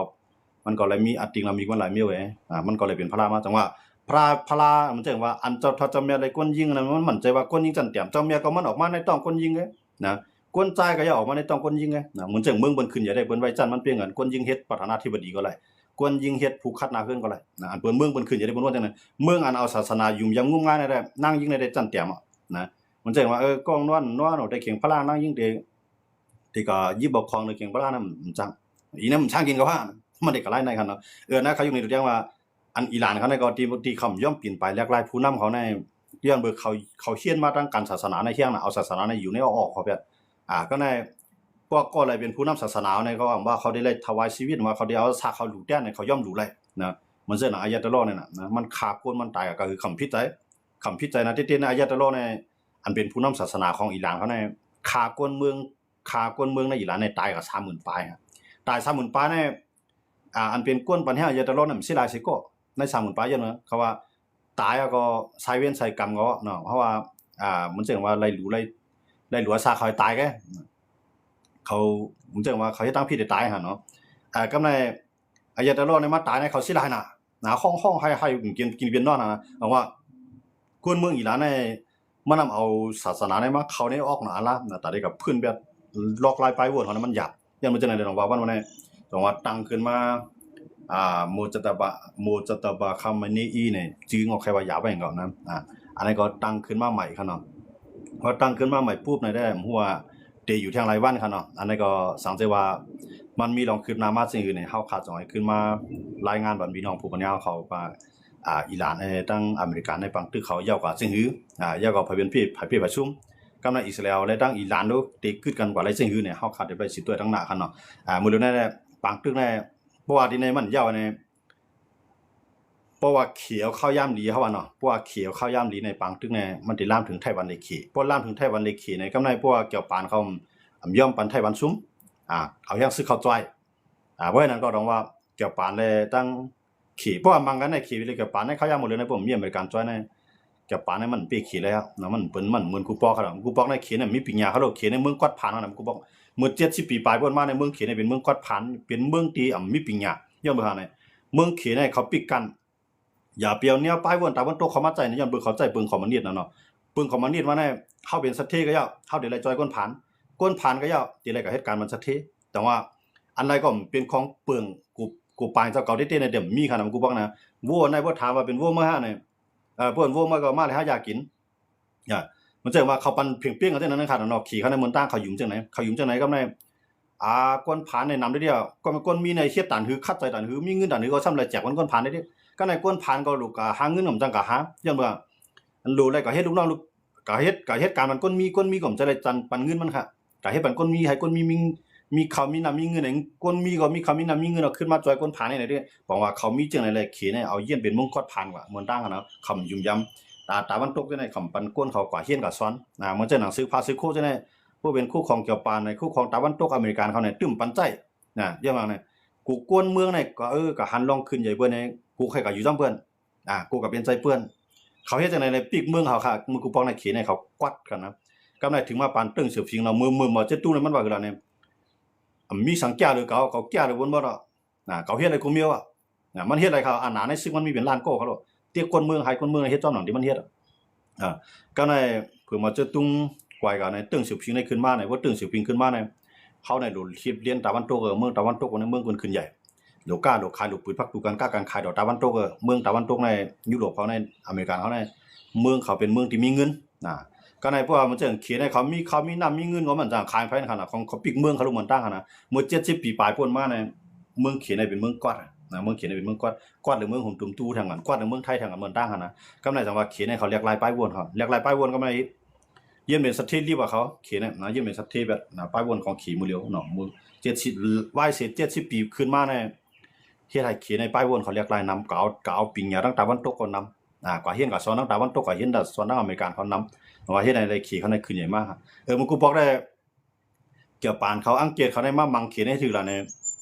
ມັນກໍເລີຍມີອາຕິງລະມີກມັນຫຼາຍເມວເອີຍ ອາ ມັນກໍເລີຍເປັນພະລາມາ ຈັ່ງວ່າພະລາ ພະລາ ມັນຈັ່ງວ່າ ອັນເຈົ້າ ເຈົ້າແມ່ເລີຍກົນຍິງນັ້ນ ມັນໝັ້ນໃຈວ່າກົນຍິງຈັນແຕ້ມ ເຈົ້າແມ່ກໍມັນອອກມາໃນທ້ອງກົນຍິງເອີຍ ນະ ກົນຊາຍກໍຢ່າອອກມາໃນຕ້ອງກົນຍິງເດ້ນະ ເໝືອນເຊິ່ງເມືອງເພິ່ນຂຶ້ນໃຫຍ່ໄດ້ ເພິ່ນໄວ້ຊັ້ນມັນເປັນຫຍັງ ກົນຍິງເຮັດປະທານາທິບໍດີກໍໄດ້ ກົນຍິງເຮັດຜູ້ຂັດໜ້າເຮືອນກໍໄດ້ນະ ອັນເພິ່ນເມືອງເພິ່ນຂຶ້ນໃຫຍ່ໄດ້ ເພິ່ນວ່າຈັ່ງນັ້ນ ເມືອງອັນເອົາສາສະໜາຫຍຸມຢຳງຸ້ມງາຍໄດ້ ນາງຍິງໄດ້ ໄດ້ຊັ້ນແຕ້ມນະ ເໝືອນເຊິ່ງວ່າ ເອີ ກ້ອງນວນ ນວນ ໂອ ໄດ້ເຄັ່ງພະລາ ນາງຍິງເດ້ ທີ່ກໍຍິບເອົາຂອງເດີເຄັ່ງພະລານຳ ມັນຊ່າງ ອີນຳຊ່າງກິນກໍວ່າ ມັນໄດ້ກະຫຼາຍໃນຄັນເນາະ ເອີ ນະ ເຂົາຢູ່ໃນຕົວຢ່າງວ່າ ອັນອີຣານເຂົານີ້ກໍທີ່ ທີ່ເຂົາບໍ່ຍອມປີນປາຍແລກລາຍຜູ້ນຳເຂົາໃນ ຍ້ອນເບິ່ງເຂົາ ເຂົາຮຽນມາທາງການສາສະໜາໃນແຮງນະ ເອົາສາສະໜາໃນຢູ່ໃນອ້ອມຂອບແບບ ອ່າ ກໍໃນພວກກໍໄດ້ເປັນຜູ້ນຳສາສະໜາໃນ ເຂົາວ່າເຂົາໄດ້ ໄດ້ຖວາຍຊີວິດ ວ່າເຂົາໄດ້ເອົາຊາກເຂົາຫຼູແຕນໃນ ເຂົາຍອມຫຼູໄຫຼນະ ມັນເຊິ່ງອາຍາໂຕລໍນີ້ນະ ນະ ມັນຂ້າຄົນ ມັນຕາຍກໍຄືຄຳຜິດໃຈ ຄຳຜິດໃຈນະ ແຕ່ ແຕ່ໃນອາຍາໂຕລໍນີ້ ອັນເປັນຜູ້ນຳສາສະໜາຂອງອີຣານເຂົານີ້ ຂ້າຄົນເມືອງ ຂ້າຄົນເມືອງໃນອີຣານນີ້ຕາຍກໍສາມໝື່ນປາຍ ຕາຍສາມໝື່ນປາຍນີ້ ອ່າ ອັນເປັນກົນປັນແຮງອາຍາໂຕລໍນັ້ນ ເສຍຫຼາຍໃສ່ກໍ ໃນສາມໝື່ນປາຍ ຍ້ອນວ່າເຂົາວ່າຕາຍແລ້ວກໍໃສ່ເວນໃສ່ກຳເຂົາເນາະ ເພາະວ່າ ອ່າ ມັນເຊິ່ງວ່າໄລ່ຫຼູ ໄລ່ ໄລ່ຫຼວງຊາເຂົາໃຫ້ຕາຍແກ ເຂົາ ມັນເຊິ່ງວ່າເຂົາເຮັດທາງຜິດໃຫ້ຕາຍຫັ້ນເນາະ ອ່າ ກຳໃນອາຍາໂຕລໍນີ້ມາຕາຍໃນເຂົາເສຍຫຼາຍນະ ນະ ຮ້ອງ ຮ້ອງໄຫ້ ໄຫ້ກິນ ກິນເປັນນອນນະ ເພາະວ່າຄົນເມືອງອີຣານນີ້ ມານຳເອົາສາສະໜາໃນມາເຂົ້າໃນອອກນະ ອາລາມນະ ຕາໄດ້ກັບພື້ນແບບລອກລາຍປາຍວົນເຮົານະ ມັນຢາກ ຢ້ານມັນຈັ່ງໃດເດ ຕ້ອງວ່າວັນນີ້ ຕ້ອງວ່າຕັ້ງຂຶ້ນມາ ອ່າ ໂມຈັດຕະບາ ໂມຈັດຕະບາຄາເມນີອີນີ້ ຈື່ງອກແຄ່ວ່າຢາກວ່າຫຍັງກໍນະ ອ່າ ອັນນັ້ນກໍຕັ້ງຂຶ້ນມາໃໝ່ຄັນເນາະ ພໍຕັ້ງຂຶ້ນມາໃໝ່ປຸບນີ້ໄດ້ ຮູ້ວ່າເຕຢູ່ແທ່ງຫຼາຍວັນຄັນເນາະ ອັນນີ້ກໍສັງເກດວ່າ ມັນມີລອງຄືບໜ້າມາຈັ່ງອື່ນນີ້ ເຮົາຄາດຈະໃຫ້ຂຶ້ນມາລາຍງານບັນພີ່ນ້ອງຜູ້ບັນຍາເຂົາວ່າ ອ່າ ອີຣານ ເອີ ທັງອາເມລິກາໃນປາງຕຶກເຂົາເຈົ້າກໍຈັ່ງຮື ອ່າ ເຈົ້າກໍໃຜເປັນເພ ໃຜເພປະຊຸມ ກັບໃນອິດສະຣາເອວ ແລະ ທັງອີຣານດູ ເຕກຶດກັນກວ່າໄດ້ຈັ່ງຮືນີ້ ເຮົາຄາດຈະໄດ້ຊິຕົວະທາງໜ້າຄັນເນາະ ອ່າ ມື້ເລີຍໃນປາງຕຶກໃນ ເພາະວ່າທີ່ໃນມັນເຈົ້າໃນ ເພາະວ່າເຂເອົາເຂົ້າຍາມດີ ເຮົາວ່າເນາະ ເພາະວ່າເຂເອົາເຂົ້າຍາມດີໃນປາງຕຶກໃນ ມັນໄດ້ລາມເຖິງໄຕ້ຫວັນເລີຍເຂ ເພາະລາມເຖິງໄຕ້ຫວັນເລີຍເຂໃນ ກຳໃນພວກເຈົ້າປານເຂົາ ອຳ ຍອມປັນໄຕ້ຫວັນຊຸມ ອ່າ ເອົາແຮງຊຶກເຂົ້າຊ່ອຍ ອ່າ ເພາະສະນັ້ນກໍຕ້ອງວ່າ ເຈົ້າປານ ແລະ ທັງເຂ ເພາະວ່າມັງກັນໃນເຂ ແລະ ເຈົ້າປານໃນເຂົາຢາກໝົດເລີຍໃນ ພວກມີອາເມລິກັນຊ່ອຍໃນ ເຈົ້າປານໃນມັນເປເຂແລ້ວເນາະ ມັນເປັນ ມັນເໝືອນກູປອກເຂົາດອກ ກູປອກໃນເຂໃນມີປິງຍາ ເຂົາໂລດເຂໃນເມືອງກວາດຜານເນາະ ກູປອກ ເມື່ອເຈັດສິບປີປາຍຜ່ານມາໃນເມືອງເຂໃນເປັນເມືອງກວາດຜານ ເປັນເມືອງທີ່ ອ່າ ມີປິງຍາ ຍ້ອນເບິ່ງຫາໃນເມືອງເຂໃນເຂົາປິດກັ້ນ ຢ່າໄປເອົາແນວປາຍວົນຕາວັນຕົກເຂົ້າມາໃຊ້ນະ ຍ້ອນເບິ່ງເຂົາໃຊ້ປຶງຄອມມູນິດນະເນາະ ປຶງຄອມມູນິດມາໃນ ເຮົາເປັນສັດເທກໍຢ່າ ເຮົາໄດ້ໄລ່ຈ່ອຍກົນຜານ ກົນຜານກໍຢ່າ ທີ່ໃດກໍເຮັດການມັນສັດເທ ແຕ່ວ່າອັນໃດກໍເປັນຂອງເປິງ ກູ ກູປາງເຈົ້າເກົ່າເດ້ໆ ໃນເດີມມີຂະໜາດກູບອກນະ ໂວໃນບໍ່ຖາມວ່າເປັນໂວເມືອງຫາໃນ ເອີ ເພິ່ນໂວມາກໍມາແລ້ວຫາຢາກິນ ອາ ມັນຈັ່ງວ່າເຂົາປັນພຽງເປັງກັນຈັ່ງນັ້ນຂະໜາດເນາະ ເຂເຂົາໃນເມືອງຕ່າງ ເຂົາຢູ່ຈັ່ງໃດ ເຂົາຢູ່ຈັ່ງໃດກັບໃນ ອ່າ ກົນຜານໃນນຳໄດ້ດຽວ ກໍແມ່ນຄົນມີໃນເຂດຕັນຮື ຂັດໃຈຕັນຮື ມີເງິນຕັນຮື ກໍຊ່ຳໄດ້ແຈກມັນກົນຜານໄດ້ເດ ກໍໃນກົນຜານກໍລູກກະຫາເງິນກໍຈັ່ງກະຫາ ຍ້ອນວ່າ ອັນໂລໄດ້ກໍເຮັດລູກນ້ອງລູກ ກໍເຮັດ ກໍເຮັດການມັນ ຄົນມີ ຄົນມີກໍຈະໄດ້ຈັນປັນເງິນມັນຄ່ະ ກໍເຮັດປັນຄົນມີ ໃຫ້ຄົນມີ ມີ ມີເຂົ້າມີນ້ຳມີເງິນ ໃຫ້ຄົນມີກໍມີເຂົ້າມີນ້ຳມີເງິນ ເອົາຂຶ້ນມາຊ່ອຍຄົນຜ່ານໃຫ້ໄດ້ເດ້ ບອກວ່າເຂົາມີຈັ່ງໃດແລະ ເຂໃນເອົາຢ້ຽນເປັນເມືອງກວດຜ່ານວ່າ ເມືອງຕ່າງຫັ້ນນະ ຄຳຫຍຸ້ມຢຳ ຕາ ຕາວັນຕົກຈັ່ງໃດ ຄຳປັນຄົນເຂົາກວ່າຮຽນກວ່າສອນ ນະ ເໝືອນຈັ່ງໜັງສືພາສືໂຄຈັ່ງໃດ ຜູ້ເປັນຄູ່ຂອງເຈົ້າປານໃນ ຄູ່ຂອງຕາວັນຕົກອາເມລິກັນເຂົາໃນ ຕື່ມປັນໃຈ ນະ ຢ່າງວ່ານັ້ນ ກູກວນເມືອງໃນ ກໍ ເອີ ກໍຫັນລອງຂຶ້ນໃຫຍ່ເບິ່ນໃນ ກູໃຄ່ກໍຢູ່ນຳເພິ່ນ ອ່າ ກູກໍເປັນໃຈເພິ່ນ ເຂົາເຮັດຈັ່ງໃດໃນປີກເມືອງເຂົາຄ່ະ ເມືອງກູປອງໃນເຂດໃນເຂົາກວາດກັນນະ ກຳໄນເຖິງມາປານເຕີງເສີບສິງເນາະ ເມືອງ ເມືອງມາເຈັດຕຸງນີ້ ມັນວ່າຄືລະນີ້ ມີສັງກຽຫຼືເຂົາ ເຂົາກຽຫຼືບົນບໍ່ເນາະ ນະ ເຂົາເຮັດໃຫ້ກູມີວະ ນະ ມັນເຮັດໃຫ້ເຂົາ ອານາໃນຊຶກມັນມີເປັນລ້ານກໍເຂົາໂລດ ແຕ່ກວນເມືອງໃຫ້ກວນເມືອງເຮັດຈ້ອນໜັງທີ່ມັນເຮັດ ອ່າ ກໍໃນເພິ່ນມາເຈີຕຸງກວາຍກັນໃນເຕີງເສີບສິງໃນຂຶ້ນມາໃນ ບໍ່ເຕີງເສີບສິງຂຶ້ນມາໃນ ເຮົາໃນໂດນເຮັດລຽນຕາວັນຕົກ ເອີ ເມືອງຕາວັນຕົກໃນເມືອງເພິ່ນຂຶ້ນໃຫຍ່ ໂລກາ ໂລກຂາຍ ໂລກປືດພັກຕູກັນ ການຄ້າການຂາຍດອກຕາວັນຕົກ ເອີ ເມືອງຕາວັນຕົກໃນຢູໂຣບເຮົາ ໃນອາເມລິກາເຮົາ ໃນເມືອງເຂົາເປັນເມືອງທີ່ມີເງິນ ນະ ກໍໃນພວກມັນເຊິ່ງເຂດໃນເຂົາມີເຂົ້າມີນ້ຳມີເງິນ ກໍມັນຈັ່ງຂາຍໄປຫັ້ນນະ ຂອງເຂົາປີກເມືອງເຂົາລົງມັນຕ່າງຫັ້ນນະ ເມື່ອເຈັດສິບປີປາຍຜ່ານມາໃນ ເມືອງເຂດໃນເປັນເມືອງກວາດນະ ເມືອງເຂດໃນເປັນເມືອງກວາດ ກວາດຫຼືເມືອງຫົງຕຸມຕູແທງກັນ ກວາດຫຼືເມືອງໄທແທງກັນ ເມືອງຕ່າງຫັ້ນນະ ກໍໃນຈັ່ງວ່າເຂດໃນເຂົາແຫຼກລາຍປາຍວົນເຂົາ ແຫຼກລາຍປາຍວົນກໍໃນ ຢ້ຽມເປັນສະເທດລີບວ່າເຂົາ ເຂດນີ້ນະ ຢ້ຽມເປັນສະເທດແບບນະ ປາຍວົນຂອງເຂດມື້ລຽວເນາະ ມື້ເຈັດສິບ ວາຍເສດເຈັດສິບປີຂຶ້ນມາໃນ ເຮັດໃຫ້ເຂໃນປາຍວົນເຂົາຫຼາກຫຼາຍນຳ ກໍເອົາ ກໍເອົາປິງຍາທາງຕາວັນຕົກເຂົານຳ ອາ ກໍຮຽນກໍສອນທາງຕາວັນຕົກ ກໍຮຽນສອນທາງອາເມລິກາເຂົານຳ ວ່າເຮັດໃຫ້ໄດ້ເຂເຂົານັ້ນຂຶ້ນໃຫຍ່ມາ. ເອີ ໝູ່ກູບອກໄດ້ ຈະປານເຂົາ ອັງກິດເຂົາໄດ້ມາມັງເຂໃນຖືກລະນີ້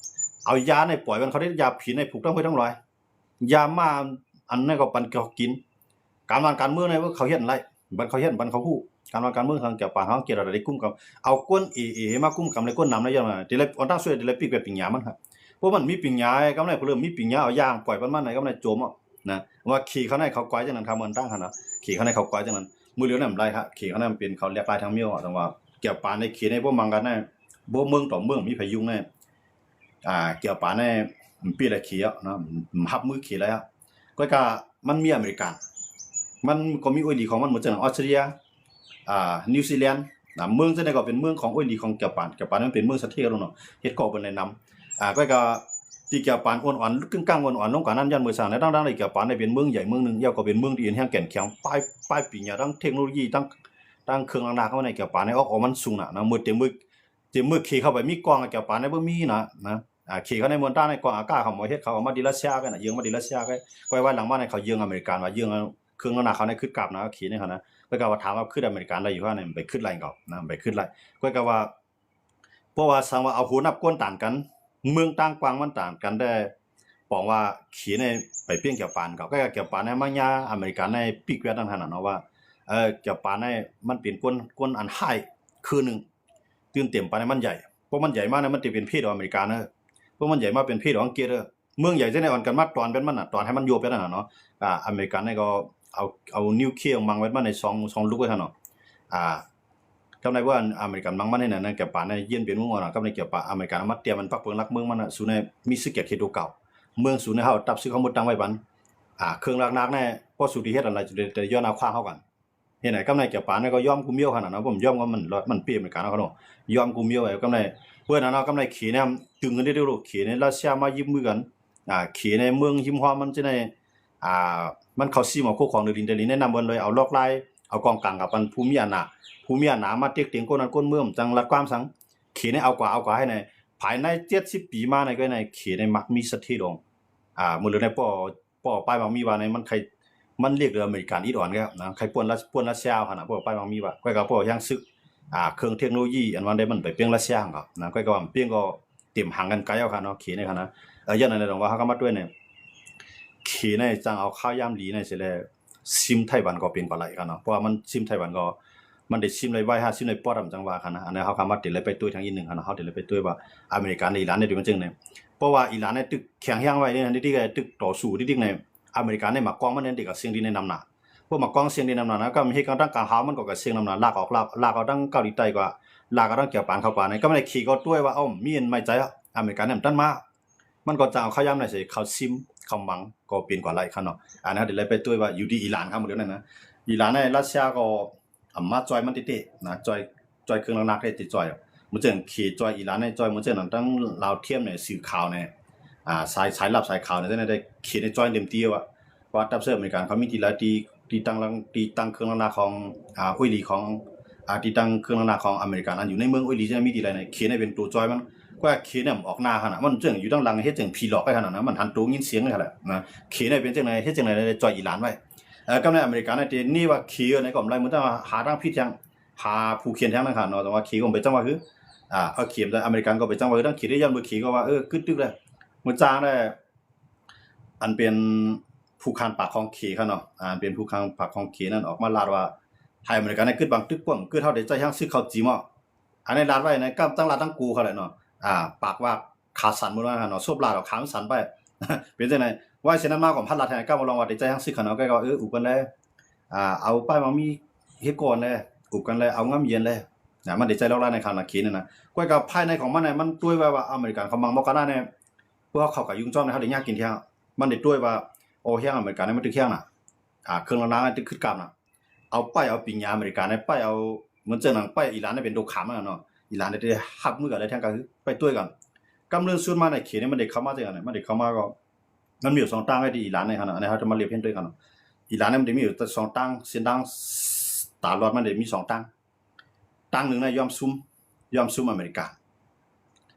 ເອົາຢາໃນປ່ອຍມັນ ເຂົາໄດ້ຢາຜີນໃນຜູກທັງໝົດທັງຫຼອຍ ຢາມາອັນນັ້ນກໍປັນເຂົາກິນ ການບ້ານການເມືອງໃນເຂົາເຮັດໄດ້ ບັນເຂົາເຮັດ ບັນເຂົາຮູ້ ການບ້ານການເມືອງຂອງຈະປານ ເຂົາອັງກິດເຂົາໄດ້ກຸມກຳ ເອົາຄົນເອເອ ເອເອມາກຸມກຳ ແລະຄົນນຳໃນຍ້ອນນັ້ນ ທີ່ໄດ້ອອນຕັ້ງຊ່ວຍ ທີ່ໄດ້ປິກແບບປິງຍາມັນ ເພາະມັນມີປິງຍາ ກຳໄດ້ຜູ້ເລີ່ມມີປິງຍາ ເອົາຢາປ່ອຍມັນມາໃນກຳໄດ້ໂຈມເອົາ ນະ ວ່າເຂເຂົາໃນເຂົາກວາຍຈັ່ງນັ້ນ ຄຳເອີ້ນຕັ້ງຫັ້ນນະ ເຂເຂົາໃນເຂົາກວາຍຈັ່ງນັ້ນ ມື້ເດີວນັ້ນໄດ້ ເຂເຂົາໃນເປັນເຂົາຫຼາກຫຼາຍທາງແນວ ແຕ່ວ່າຈະປານໃນເຂໃນບໍ່ມັງກັນນະ ບໍ່ເມືອງຕໍ່ເມືອງມີພາຍຸນະ ອາ ຈະປານໃນເປັນລະເຂເນາະ ຮັບມືເຂແລ້ວ ກໍກະມັນມີອາເມລິກາ ມັນກໍມີໂອຍຫຼີຂອງມັນ ເໝືອນຈັ່ງອອສເຕຣເລັຍ ອາ ນິວຊີແລນ ນະ ເມືອງຈັ່ງໃດກໍເປັນເມືອງຂອງໂອຍຫຼີຂອງຈະປານ ຈະປານມັນເປັນເມືອງສະເຖດເນາະ ເຮັດກໍເປັນແນະນຳ ອາ ກໍກະ ທີ່ຈະປານອ່ອນໆ ກຶ່ງກາງອ່ອນໆ ລົງກວ່ານັ້ນ ຍ້ອນເມືອງສ້າງໃນ ທັງໆທີ່ຈະປານໄດ້ເປັນເມືອງໃຫຍ່ເມືອງໜຶ່ງ ແລ້ວກໍເປັນເມືອງທີ່ເຫັນແຮງແກ່ນແຂງ ປາຍ ປາຍປີຍາ ທັງເທັກໂນໂລຢີ ທັງ ທັງເຄື່ອງລ້າງໜ້າເຂົາໃນຈະປານໃນອອກ ອອກມັນສູງນະ ນະ ເມື່ອເຕັມເມືອງ ເຕັມເມືອງເຂເຂົ້າໄປມີກ້ອງຈະປານໃນບໍ່ມີນະ ນະ ອາ ເຂເຂົາໃນເມືອງຕ່າງໃນກ້ອງອາກາດເຂົາບໍ່ເຮັດ ເຂົາເອົາມາດິລັດເຊຍກັນນະ ເຍື່ອງມາດິລັດເຊຍ ກໍໄປວ່ວາຫຼັງມາໃນເຂົາເຍື່ອງອາເມລິກາ ວ່າເຍື່ອງເຄື່ອງລ້າງໜ້າເຂົາໃນຄຶດກັບນະ ເຂໃນຫັ້ນນະ ກໍກະວ່າຖາມວ່າຄຶດອາເມລິກາໄດ້ຢູ່ຫັ້ນ ໄປຄຶດໄດ້ກໍນະ ໄປຄຶດໄດ້ ກໍກະວ່າ ເພາະວ່າສັງວ່າເອົາຫົວນັບກ້ນຕ່າງກັນ ເມືອງຕ່າງກວ້າງມັນຕ່າງກັນແດ່ ປອງວ່າເຂໃນໄປເພງຈະປານ ເຂົາກໍຈະປານໃນມາຍາອາເມລິກາໃນປີກແວດນັ້ນຫັ້ນນະເນາະ ວ່າ ເອີ ຈະປານໃນມັນເປັນກົນ ກົນອັນຮ້າຍຄືໜຶ່ງ ຕື່ມເຕັມປານໃນມັນໃຫຍ່ ເພາະມັນໃຫຍ່ມາໃນມັນຈະເປັນເພດອອກອາເມລິກາເດີ ເພາະມັນໃຫຍ່ມາເປັນເພດອອກອັງກິດເດີ ເມືອງໃຫຍ່ຈັ່ງໃດອ່ອນກັນມາຕອນເປັນມັນນະ ຕອນໃຫ້ມັນໂຍບເປັນນັ້ນນະເນາະ ອາ ອາເມລິກາໃນກໍເອົາ ເອົານິວເຄລຽມັງໄວ້ມັນໃນສອງ ສອງລູກໄວ້ຊັ້ນເນາະ ອາ ກຳໄດ້ວ່າອາເມລິກັນມັງມັນໃຫ້ນັ້ນ ກະປານໃນຢ້ຽນເປັນເມືອງອ່ອນ ກຳໄດ້ກະປານອາເມລິກັນເອົາມາຕຽມມັນປັກເບິ່ງຫຼັກເມືອງມັນນະ ສູ່ໃນມີຊິກຽດເຂດຕົວເກົ່າ ເມືອງສູ່ໃນເຮົາຕັບຊຶກເຮົາໝົດຕັ້ງໄວ້ບັນ ອາ ເຄື່ອງຫຼັກໆ ແນ່ ພໍສູ່ທີ່ເຮັດອັນໃດ ແຕ່ຍ້ອນເອົາຂວາງເຮົາກັນ ເຮັດໃດ ກຳໄດ້ກະປານໃນກໍຍອມກູເມວຂະໜາດເນາະ ບໍ່ຍອມກໍມັນ ມັນເປັນອາເມລິກັນເນາະ ຍອມກູເມວ ກຳໄດ້ ເພິ່ນນະເນາະ ກຳໄດ້ເຂໃນຕຶງກັນເດ້ ເຂໃນຣັດເຊຍມາຍຶບມືກັນ ອາ ເຂໃນເມືອງຮິມຮອມມັນຈະໄດ້ ອ່າ ມັນເຂົ້າຊິມເອົາໂຄຂອງໃນດິນ ແຕ່ນີ້ແນະນຳເບິ່ງເລີຍ ເອົາລອກລາຍ ເອົາກອງກາງກັບອັນຜູ້ມີອຳນາດ ຜູ້ມີອຳນາດມາເຕັກເຕັງກົນນັ້ນກົນເມືອງ ຈັ່ງລັດຄວາມສັງ ເຂໃນເອົາກວ່າ ເອົາກວ່າໃຫ້ໃນ ພາຍໃນເຈັດສິບປີມານີ້ ກໍໃນເຂໃນມັກມີສະເຖດອງ ອ່າ ມື້ເລີໃນປໍ ປໍປ້າຍມັກມີວ່າໃນ ມັນໃຄ ມັນລຽກເຫຼືອອາເມລິກັນອິດອອນແລ້ວນະ ໃຄປ່ວນ ປ່ວນຣັດເຊຍຫັ້ນນະ ປ້າຍມັກມີວ່າ ຂ້ອຍກໍປ້າຍແຮງຊຶກ ອ່າ ເຄື່ອງເທັກໂນໂລຢີ ອັນວ່າໄດ້ມັນໄປເປັນຣັດເຊຍຫັ້ນກໍນະ ຂ້ອຍກໍວ່າເປັນກໍ ເຕັມຫາງກັນໄກເອົາຂະເນາະ ເຂໃນຂະນະ ເອີ ຢ່າງນັ້ນຕ້ອງວ່າເຮົາກໍມາດ້ວຍນີ້ ເຂໃນຈັ່ງເອົາຂ່າວຍາມດີໃນເສຍແລ້ວ ຊິມໄທຫວັນກໍເປັນປາໄຫຼຂະເນາະ ເພາະວ່າມັນຊິມໄທຫວັນກໍ ມັນໄດ້ຊິມໄດ້ໄວ ຫາຊິມໄດ້ປອດ ຈັ່ງວ່າຂະນະ ອັນນີ້ເຮົາກໍມາຕິໄດ້ໄປຕົວະທາງອີກໜຶ່ງຂະເນາະ ເຮົາໄດ້ໄປຕົວະວ່າອາເມລິກາ ແລະ ອີຣານ ໄດ້ມາຈັ່ງໃດ ເພາະວ່າອີຣານນີ້ຕຶກແຂງແຮງໄວນີ້ ທີ່ ທີ່ ທີ່ຕຶກຕໍ່ສູ້ທີ່ ທີ່ໃນອາເມລິກາ ໃນໝາກກອງມັນນີ້ ທີ່ກໍສ່ຽງທີ່ໃນນຳໜ້າ ພວກໝາກກອງສ່ຽງທີ່ນຳໜ້ານະ ກໍເຮັດກັນທັງກາງຫາວ ມັນກໍ ກໍສ່ຽງນຳໜ້າ ລາກອອກ ລາກ ລາກເອົາທັງເກົາຫຼີໃຕ້ ກໍລາກເອົາທັງຈະປານເຂົ້າໄປໃນ ກໍແມ່ນເຂກໍຕົວະວ່າ ເອົ້າ ມີອັນໃໝ່ໃຈ ອາເມລິກາແນມຕັນມາ ມັນກໍຈະເອົາເຂົ້າຢາມໃນໃສ່ເຂົ້າຊິມເຂົ້າມັງກໍເປັນກວ່າໄຫຼຂະເນາະ ອັນນັ້ນເຮົາໄດ້ໄປຕົວະວ່າຢູ່ທີ່ອີຣານ ຄຳເດີນນັ້ນນະ ອີຣານໃນຣັດເຊຍກໍ ອຳມາຈອຍມັນເຕະໆ ນະ ຈອຍ ຈອຍເຄື່ອງໜັກໆ ເຕະຈອຍ ເໝືອນຈັ່ງເຂຈອຍອີຣານໃນຈອຍ ເໝືອນຈັ່ງນັ້ນ ທັງລາວທຽມໃນສື່ຂ່າວໃນ ອ່າ ສາຍ ສາຍລັບສາຍຂ່າວໃນນັ້ນໄດ້ເຂໃນຈອຍເຕັມທີ່ວ່າ ວ່າດັບເຊີອາເມລິກັນເຂົາມີທີ່ລະ ທີ່ ທີ່ຕັ້ງ ທີ່ຕັ້ງເຄື່ອງໜັກໆຂອງ ອ່າ ໂອຍຫຼີຂອງ ອ່າ ທີ່ຕັ້ງເຄື່ອງໜັກໆຂອງອາເມລິກັນ ອັນຢູ່ໃນເມືອງໂອຍຫຼີຈະມີທີ່ໃດໃນ ເຂໃນເປັນໂຕຈອຍມັນ ກວ່າເຂໃນອອກໜ້າຫັ້ນນະ ມັນຈັ່ງຢູ່ທາງຫຼັງເຮັດຈັ່ງຜີຫຼອກໄວ້ຫັ້ນນະ ມັນຫັນໂຕຍິນສຽງນັ້ນແຫຼະນະ ເຂໃນເປັນຈັ່ງໃດ ເຮັດຈັ່ງໃດໄດ້ຈອຍອີຣານໄວ້ ເອີ ກຳໃນອາເມລິການະ ເຕນີ້ວ່າເຂໃນກໍບໍ່ໄດ້ ມັນຕ້ອງຫາທາງຜິດທາງ ຫາຜູ້ຂຽນທາງນັ້ນຫັ້ນເນາະ ແຕ່ວ່າເຂກໍໄປຈັ່ງວ່າຄື ອ່າ ເອົາເຂມ ແຕ່ອາເມລິກັນກໍໄປຈັ່ງວ່າຄື ທາງເຂໄດ້ຢ້ານເບີເຂກໍວ່າ ເອີ ກຶດຕຶກເລີຍ ມື້ຈ້າງໄດ້ ອັນເປັນຜູ້ຄັນປາກຂອງເຂຫັ້ນເນາະ ອັນເປັນຜູ້ຄັນປາກຂອງເຂນັ້ນອອກມາລາດວ່າ ໃຫ້ອາເມລິກັນໃຫ້ກຶດບັງຕຶກປ້ອມ ກຶດເຮົາໄດ້ໃຊ້ທັງຊຶກເຂົ້າຈີມເນາະ ອັນນີ້ລາດໄວ້ໃນກຳຕັ້ງລາດທັງກູເຂົາແຫຼະເນາະ ອ່າ ປາກວ່າຂາສັ້ນໝົດວ່າຫັ້ນເນາະ ສົບລາດອອກຂາມັນສັ້ນໄປ ເປັນຈັ່ງໃດ ວ່າເຊັ່ນນັ້ນມາກໍພັດລາດໃຫ້ກຳມາລອງວ່າໄດ້ໃຊ້ທັງຊຶກຫັ້ນເນາະ ກໍເອີ ອຸບກັນແລ້ວ ອ່າ ເອົາປ້າຍມາມີເຮັດກ່ອນແລ້ວ ອຸບກັນແລ້ວ ເອົາງຳເຢັນແລ້ວ ນະ ມັນໄດ້ໃຊ້ລອກລາດໃນຂະນະເຂນັ້ນນະ ກວຍກັບພາຍໃນຂອງມັນນະ ມັນຕົວະວ່າ ວ່າອາເມລິກັນເຂົາມັງບໍ່ກະນະແນ່ ພວກເຂົາກໍຍຸງຈອມໃນເຮົາໄດ້ຍາກກິນແທ້ ມັນໄດ້ຕົວະວ່າ ໂອ ແຮງອາເມລິການີ້ມັນຕຶກແຮງນະ ອ່າ ເຄື່ອງລາງໆນີ້ຕຶກຂຶ້ນກັບນະ ເອົາປ້າຍເອົາປິງຍາອາເມລິການີ້ ປ້າຍເອົາ ເໝືອນຈັ່ງໜັງ ປ້າຍອີຣານນີ້ເປັນໂຕຂາມນະເນາະ ອີຣານໄດ້ຮັບມືກັນໄດ້ແທງກັນ ໄປຕົວະກັນ ກຳເລື່ອງສຸດມາໃນເຂດນີ້ມັນໄດ້ເຂົ້າມາຈັ່ງໃດ ມັນໄດ້ເຂົ້າມາກໍ ມັນມີຢູ່ສອງຕ່າງໃນທີ່ອີຣານໃນຂະນະ ອັນນີ້ເຮົາຈະມາລຽບເຫັນດ້ວຍກັນເນາະ ອີຣານນີ້ມັນໄດ້ມີຢູ່ສອງຕ່າງ ເສັ້ນທາງຕາລອດມັນໄດ້ມີສອງຕ່າງ ຕ່າງໜຶ່ງນະ ຍອມຊຸມ ຍອມຊຸມອາເມລິກາ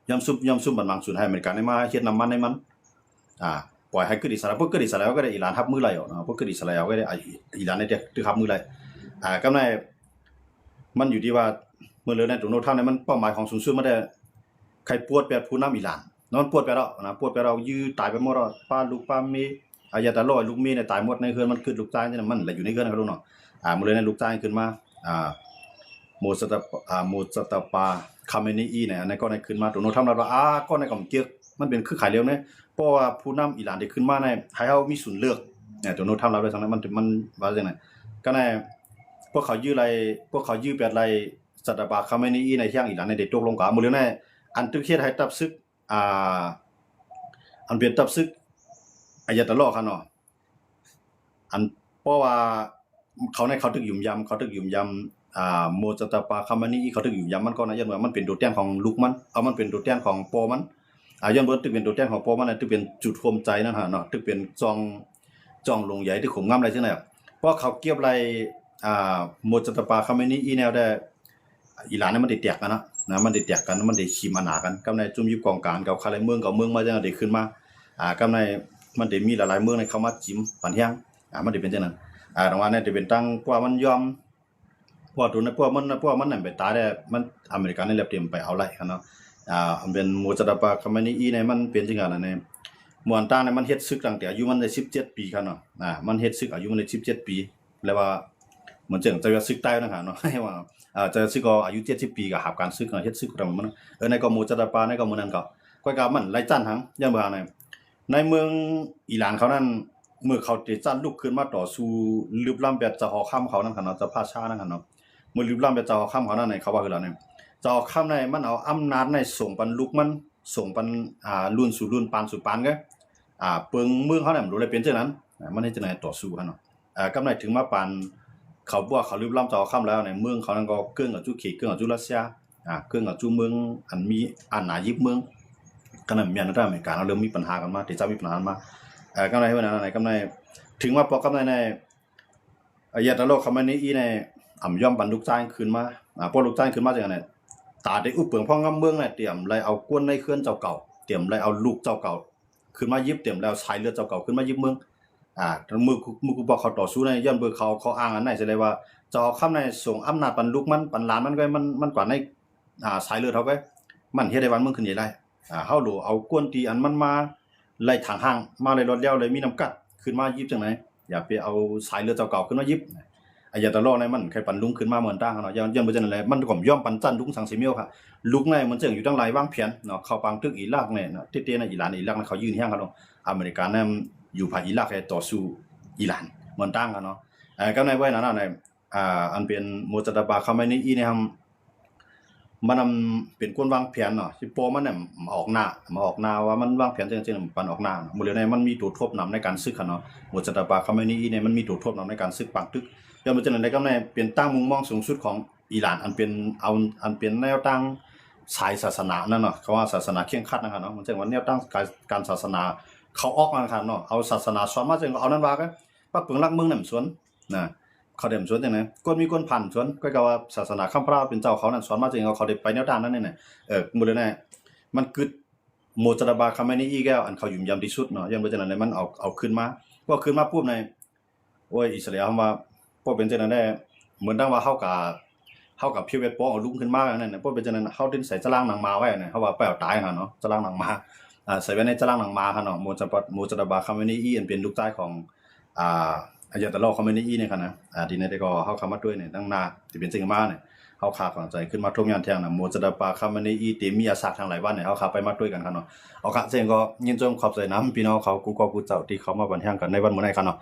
ຍອມຊຸມ ຍອມຊຸມບັນມັງສູນໃຫ້ອາເມລິກາໄດ້ມາເຮັດນ້ຳມັນໃຫ້ມັນ ອ່າ ປ່ອຍໃຫ້ເກີດອິດສະຣາເອວ ເພາະເກີດອິດສະຣາເອວກໍໄດ້ ອີຣານຮັບມືໄດ້ເນາະ ເພາະເກີດອິດສະຣາເອວກໍໄດ້ ອີຣານໄດ້ຖືກຮັບມືໄດ້ ອ່າ ກໍໃນ ມັນຢູ່ທີ່ວ່າ ມື້ເລີຍໃນໂດນັລທຣຳນີ້ ມັນເປົ້າໝາຍຂອງສູງສຸດມັນໄດ້ ໃຄປວດແປດຜູ້ນຳອີຣານເນາະ ມັນປວດແປດແລ້ວນະ ປວດແປດແລ້ວ ຢື້ຕາຍໄປໝົດແລ້ວ ປ້າລູກປ້າເມຍ ອາຍາຕະລໍ ລູກເມຍນີ້ຕາຍໝົດໃນເຮືອນ ມັນເກີດລູກຊາຍນີ້ ມັນລະຢູ່ໃນເຮືອນເຂົາເນາະ ອ່າ ມື້ເລີຍໃນລູກຊາຍຂຶ້ນມາ ອ່າ ໂມສະຕາ ອ່າ ໂມສະຕາປາ ຄາເມນີອີ ນີ້ ອັນນັ້ນກໍໄດ້ຂຶ້ນມາ ໂດນັລທຣຳລັດວ່າ ອ່າ ກໍໄດ້ກຳເກີກ ມັນເປັນຄືຂາຍເຫຼືອງເດ້ ເພາະວ່າຜູ້ນຳອີຣານທີ່ຂຶ້ນມາໃນ ໃຫ້ເຮົາມີສູນເລືອກ ໂດນັລທຣຳລັດໄວ້ຊັ້ນ ມັນ ມັນວ່າຈັ່ງນັ້ນ ກໍໃນ ພວກເຂົາຢື້ໄລ່ ພວກເຂົາຢື້ແປດໄລ່ ສະຕາປາ ຄາເມນີອີ ໃນທາງອີຣານໄດ້ຕົກລົງກັນ ມື້ເລີຍໃນ ອັນຖືກເຮັດໃຫ້ທັບຊຶກ ອ່າ ອັນເປັນທັບຊຶກ ອາຍາຕະລໍ ຄັນເນາະ ອັນ ເພາະວ່າເຂົາໃນ ເຂົາຖືກຫຍຸມຢຳ ເຂົາຖືກຫຍຸມຢຳ ອ່າ ໂມສະຕາປາ ຄາເມນີອີ ເຂົາຖືກຫຍຸມຢຳ ມັນກໍນະ ຍ້ອນວ່າມັນເປັນຕົວແທນຂອງລູກມັນ ເອົາ ມັນເປັນຕົວແທນຂອງພໍ່ມັນ ອ່າ ຍ້ອນເພິ່ນຖືກເປັນຕົວແທນຂອງພໍ່ມັນ ຖືກເປັນຈຸດໂຮມໃຈນັ້ນຫັ້ນເນາະ ຖືກເປັນຈອງ ຈອງຫຼົງໃຍ ຖືກໂຫມງາມໄດ້ຈັ່ງໃດ ເພາະເຂົາເກັບໄລ່ ອ່າ ໂມສະຕາປາ ຄາເມນີອີ ແນວໃດ ອີຣານນີ້ມັນໄດ້ແຕກກັນເນາະ ນະ ມັນໄດ້ແຕກກັນ ມັນໄດ້ຂີມອານາກັນ ກັບໃນຈຸ່ມຍຶດກອງກາງ ເຂົາຂາຍເມືອງ ເຂົາເມືອງມາຈັ່ງໃດຂຶ້ນມາ ອ່າ ກັບໃນ ມັນໄດ້ມີຫຼາຍໆເມືອງໃນເຂົ້າມາຈິມປັນແຮງ ອ່າ ມັນໄດ້ເປັນຈັ່ງນັ້ນ ອ່າ ແຕ່ວ່າໃນຈະເປັນຕັ້ງ ເພາະວ່າມັນຍອມ ເພາະວ່າໂຕນັ້ນ ເພາະວ່າມັນ ເພາະວ່າມັນນັ້ນໄປຕາຍແລ້ວ ມັນ ອາເມລິການີ້ແຫຼະຕຽມໄປເອົາໄລ່ຫັ້ນເນາະ ອ່າ ອັນເປັນໂມສະຕາປາ ຄາເມນີອີ ນີ້ ມັນເປັນຈັ່ງນັ້ນນະ ໝວນຕາງນີ້ ມັນເຮັດຊຶກຕັ້ງແຕ່ອາຍຸມັນໄດ້ສິບເຈັດປີ ຄັນເນາະ ອ່າ ມັນເຮັດຊຶກອາຍຸມັນໄດ້ສິບເຈັດປີ ແລ້ວວ່າ ເໝືອນຈັ່ງເຈົ້າຊາຍສຶກໃຕ້ນະ ເນາະ ເຈົ້າຊາຍສຶກກໍອາຍຸເຈັດສິບປີ ກໍຮັບການຊຶກ ເຮັດຊຶກນຳມັນ ເອີ ໃນກໍໂມສະຕາປາ ໃນກໍມື້ນັ້ນກໍ ຂ້ອຍກໍມັນຫຼາຍຊັ້ນຫັ້ນ ຢ້ານບໍ່ໃນ ໃນເມືອງອີຣານເຂົານັ້ນ ເມື່ອເຂົາເຕະຈານລຸກຂຶ້ນມາຕໍ່ສູ້ ລຶບລ້ຳແບບເຈົ້າຫໍຄຳເຂົານັ້ນ ເນາະ ເຈົ້າພາຊານັ້ນ ເນາະ ເມື່ອລຶບລ້ຳແບບເຈົ້າຫໍຄຳເຂົານັ້ນ ເຂົາວ່າຄືລະນີ້ ເຈົ້າຫໍຄຳໃນ ມັນເອົາອຳນາດໃນສົ່ງປັນລູກມັນ ສົ່ງປັນ ອ່າ ລຸ້ນສູ່ລຸ້ນ ປານສູ່ປານເດ້ ອ່າ ເບິ່ງເມືອງເຮົານັ້ນ ມັນບໍ່ໄດ້ເປັນຈັ່ງນັ້ນ ອ່າ ມັນເຮັດຈັ່ງໃດຕໍ່ສູ້ຫັ້ນເນາະ ອ່າ ກັບໃນເຖິງມາປານ ເຂົາບວກ ເຂົາລຶບລ້ຳເຈົ້າຄຳແລ້ວໃນເມືອງເຂົານັ້ນກໍເກື້ອງກັບຈຸເຂດ ເກື້ອງກັບຈຸຣັດເຊຍ ອ່າ ເກື້ອງກັບຈຸເມືອງ ອັນມີອານາຍຶບເມືອງ ກັບໃນແມ່ນທາງອາເມລິກາເນາະ ເລີ່ມມີປັນຫາກັນມາ ທີ່ຈະມີປັນຫາກັນມາ ເອີ ກັບໃນເວລານັ້ນ ກັບໃນ ເຖິງມາປອກກັບໃນ ໃນ ອາຍາຕະລໍ ຄາເມນີອີ ໃນ ອຳຍອມປັນລູກຊາຍຂຶ້ນມາ ອ່າ ພໍລູກຊາຍຂຶ້ນມາຈັ່ງໃດ ຕາໄດ້ອຸບເປິງພອງງຳເມືອງ ແລະ ຕຽມໄລ່ເອົາກວນໃນເຮືອນເຈົ້າເກົ່າ ຕຽມໄລ່ເອົາລູກເຈົ້າເກົ່າ ຂຶ້ນມາຍຶບ ຕຽມແລ້ວສາຍເລືອດເຈົ້າເກົ່າຂຶ້ນມາຍຶບເມືອງ ອ່າ ມື້ ມື້ພວກເຂົາຕໍ່ສູ້ໃນ ຍ້ອນເບິ່ງເຂົາ ເຂົາອ້າງອັນໃນສະແດງວ່າ ເຈົ້າຄຳໃນສົ່ງອຳນາດປັນລູກມັນ ປັນຫຼານມັນ ກໍມັນ ມັນກວ່າໃນ ອ່າ ສາຍເລືອດເຮົາກໍ ມັນເຮັດໃຫ້ບ້ານເມືອງຂຶ້ນໃຫຍ່ໄດ້ ອ່າ ເຮົາໂລເອົາກວນທີ່ອັນມັນມາໄລ່ຖາງຫ້າງ ມາໄລ່ລອດແລ້ວ ໄລ່ມີນ້ຳກັດ ຂຶ້ນມາຢິບຈັ່ງໃດ ຢ່າໄປເອົາສາຍເລືອດເຈົ້າເກົ່າຂຶ້ນມາຢິບ ອາຍາຕະລໍໃນມັນໃຫ້ປັນລຸງຂຶ້ນມາເໝືອນຕ່າງເນາະ ຍ້ອນ ຍ້ອນບໍ່ຈັ່ງນັ້ນແຫຼະ ມັນກໍບໍ່ຍອມປັນຈັນລຸງສັງເສມຽວຄ່ະ ລຸງໃນມັນຈຶ່ງຢູ່ທາງຫຼາຍວາງແຜນເນາະ ເຂົ້າປາງຕຶກອີຣັກນີ້ເນາະ ທີ່ເຕໃນອີຣານ ອີຣັກນີ້ເຂົາຍື່ນແຮງເຂົາເນາະ ອາເມລິການັ້ນຢູ່ພາກອີຣັກໃຫ້ຕໍ່ສູ້ອີຣານເໝືອນຕ່າງເນາະ ເອີ ກໍໃນໄວ້ນັ້ນນະ ອ່າ ອັນເປັນໂມຈະຕາບາ ຄາເມນີອີ ນີ້ ມັນເປັນຄົນວາງແຜນເນາະ ທີ່ພໍ່ມັນນະມາອອກໜ້າ ມາອອກໜ້າວ່າມັນວາງແຜນຈັ່ງໆ ປັນອອກໜ້າ ມື້ເລີຍໃນມັນມີໂຕທົບນຳໃນການສຶກຫັ້ນເນາະ ໂມຈະຕາບາ ຄາເມນີອີ ນີ້ ມັນມີໂຕທົບນຳໃນການສຶກປາງຕຶກ ຍ້ອນວ່າຈັ່ງໃດກໍໃນເປັນຕັ້ງມຸມມອງສູງສຸດຂອງອີຣານ ອັນເປັນ ເອົາ ອັນເປັນແນວຕັ້ງສາຍສາສະໜານັ້ນເນາະ ເຂົາວ່າສາສະໜາເຄັ່ງຄັດນະຄັບເນາະ ມັນຈັ່ງວ່າແນວຕັ້ງການສາສະໜາເຂົາອອກນັ້ນຄັບເນາະ ເອົາສາສະໜາສອນມາຈັ່ງກໍເອົານັ້ນວ່າ ປັກເປິງຫຼັກເມືອງນັ້ນສວນ ນະ ເຂົາໄດ້ສວນຈັ່ງໃດ ກວນມີກວນຜ່ານສວນ ກໍກະວ່າສາສະໜາຄຳພະລາວເປັນເຈົ້າເຂົານັ້ນສອນມາຈັ່ງ ເຂົາໄດ້ໄປແນວທາງນັ້ນນີ້ ເອີ ມື້ເລີຍໃນ ມັນກຶດໂມຈະຕາບາ ຄາເມນີອີ ແລ້ວ ອັນເຂົາຫຍຸມຢຳທີ່ສຸດເນາະ ຍ້ອນບໍ່ຈັ່ງນັ້ນແລ້ວມັນເອົາ ເອົາຂຶ້ນມາ ພໍຂຶ້ນມາປຸບໃນ ໂອ້ຍ ອິດສະຣາເອວ ເຮົາວ່າ ພໍເປັນຈັ່ງນັ້ນແຫຼະ ເໝືອນດັ່ງວ່າເຮົາກະ ເຮົາກະພຽວແວດປ້ອງເອົາລຸງຂຶ້ນມານັ້ນ ພໍເປັນຈັ່ງນັ້ນ ເຮົາຈຶ່ງໃສ່ຈະລາງໜັງໝາໄວ້ນະ ເຮົາວ່າໄປເອົາຕາຍຫັ້ນເນາະ ຈະລາງໜັງໝາ ອ່າ ໃສ່ໄວ້ໃນຈະລາງໜັງໝາຫັ້ນເນາະ ໂມຈະ ໂມຈະຕາບາ ຄາເມນີອີ ອັນເປັນລູກຊາຍຂອງ ອ່າ ອາຍາຕະລໍ ຄາເມນີອີ ນີ້ຫັ້ນນະ ອ່າ ທີ່ໃນແຕ່ກໍເຮົາເຂົ້າມາດ້ວຍໃນຕັ້ງໜ້າທີ່ເປັນສິ່ງມານີ້ ເຮົາຂາຂອງໃຈຂຶ້ນມາທົບຍ້ອນແທ່ງນະ ໂມຈະຕາບາ ຄາເມນີອີ ເຕມີອາສາກທາງຫຼາຍວັນນີ້ ເຮົາຂາໄປມາດ້ວຍກັນຄັບເນາະ ເອົາຄະ ເຊັ່ນກໍຍິນຊົມຂອບໃຈນຳພີ່ນ້ອງເຂົາ ກູ່ກໍກູ່ເຈົ້າທີ່ເຂົ້າມາບັນແຮງກັນໃນວັນມື້ນີ້ຄັບເນາະ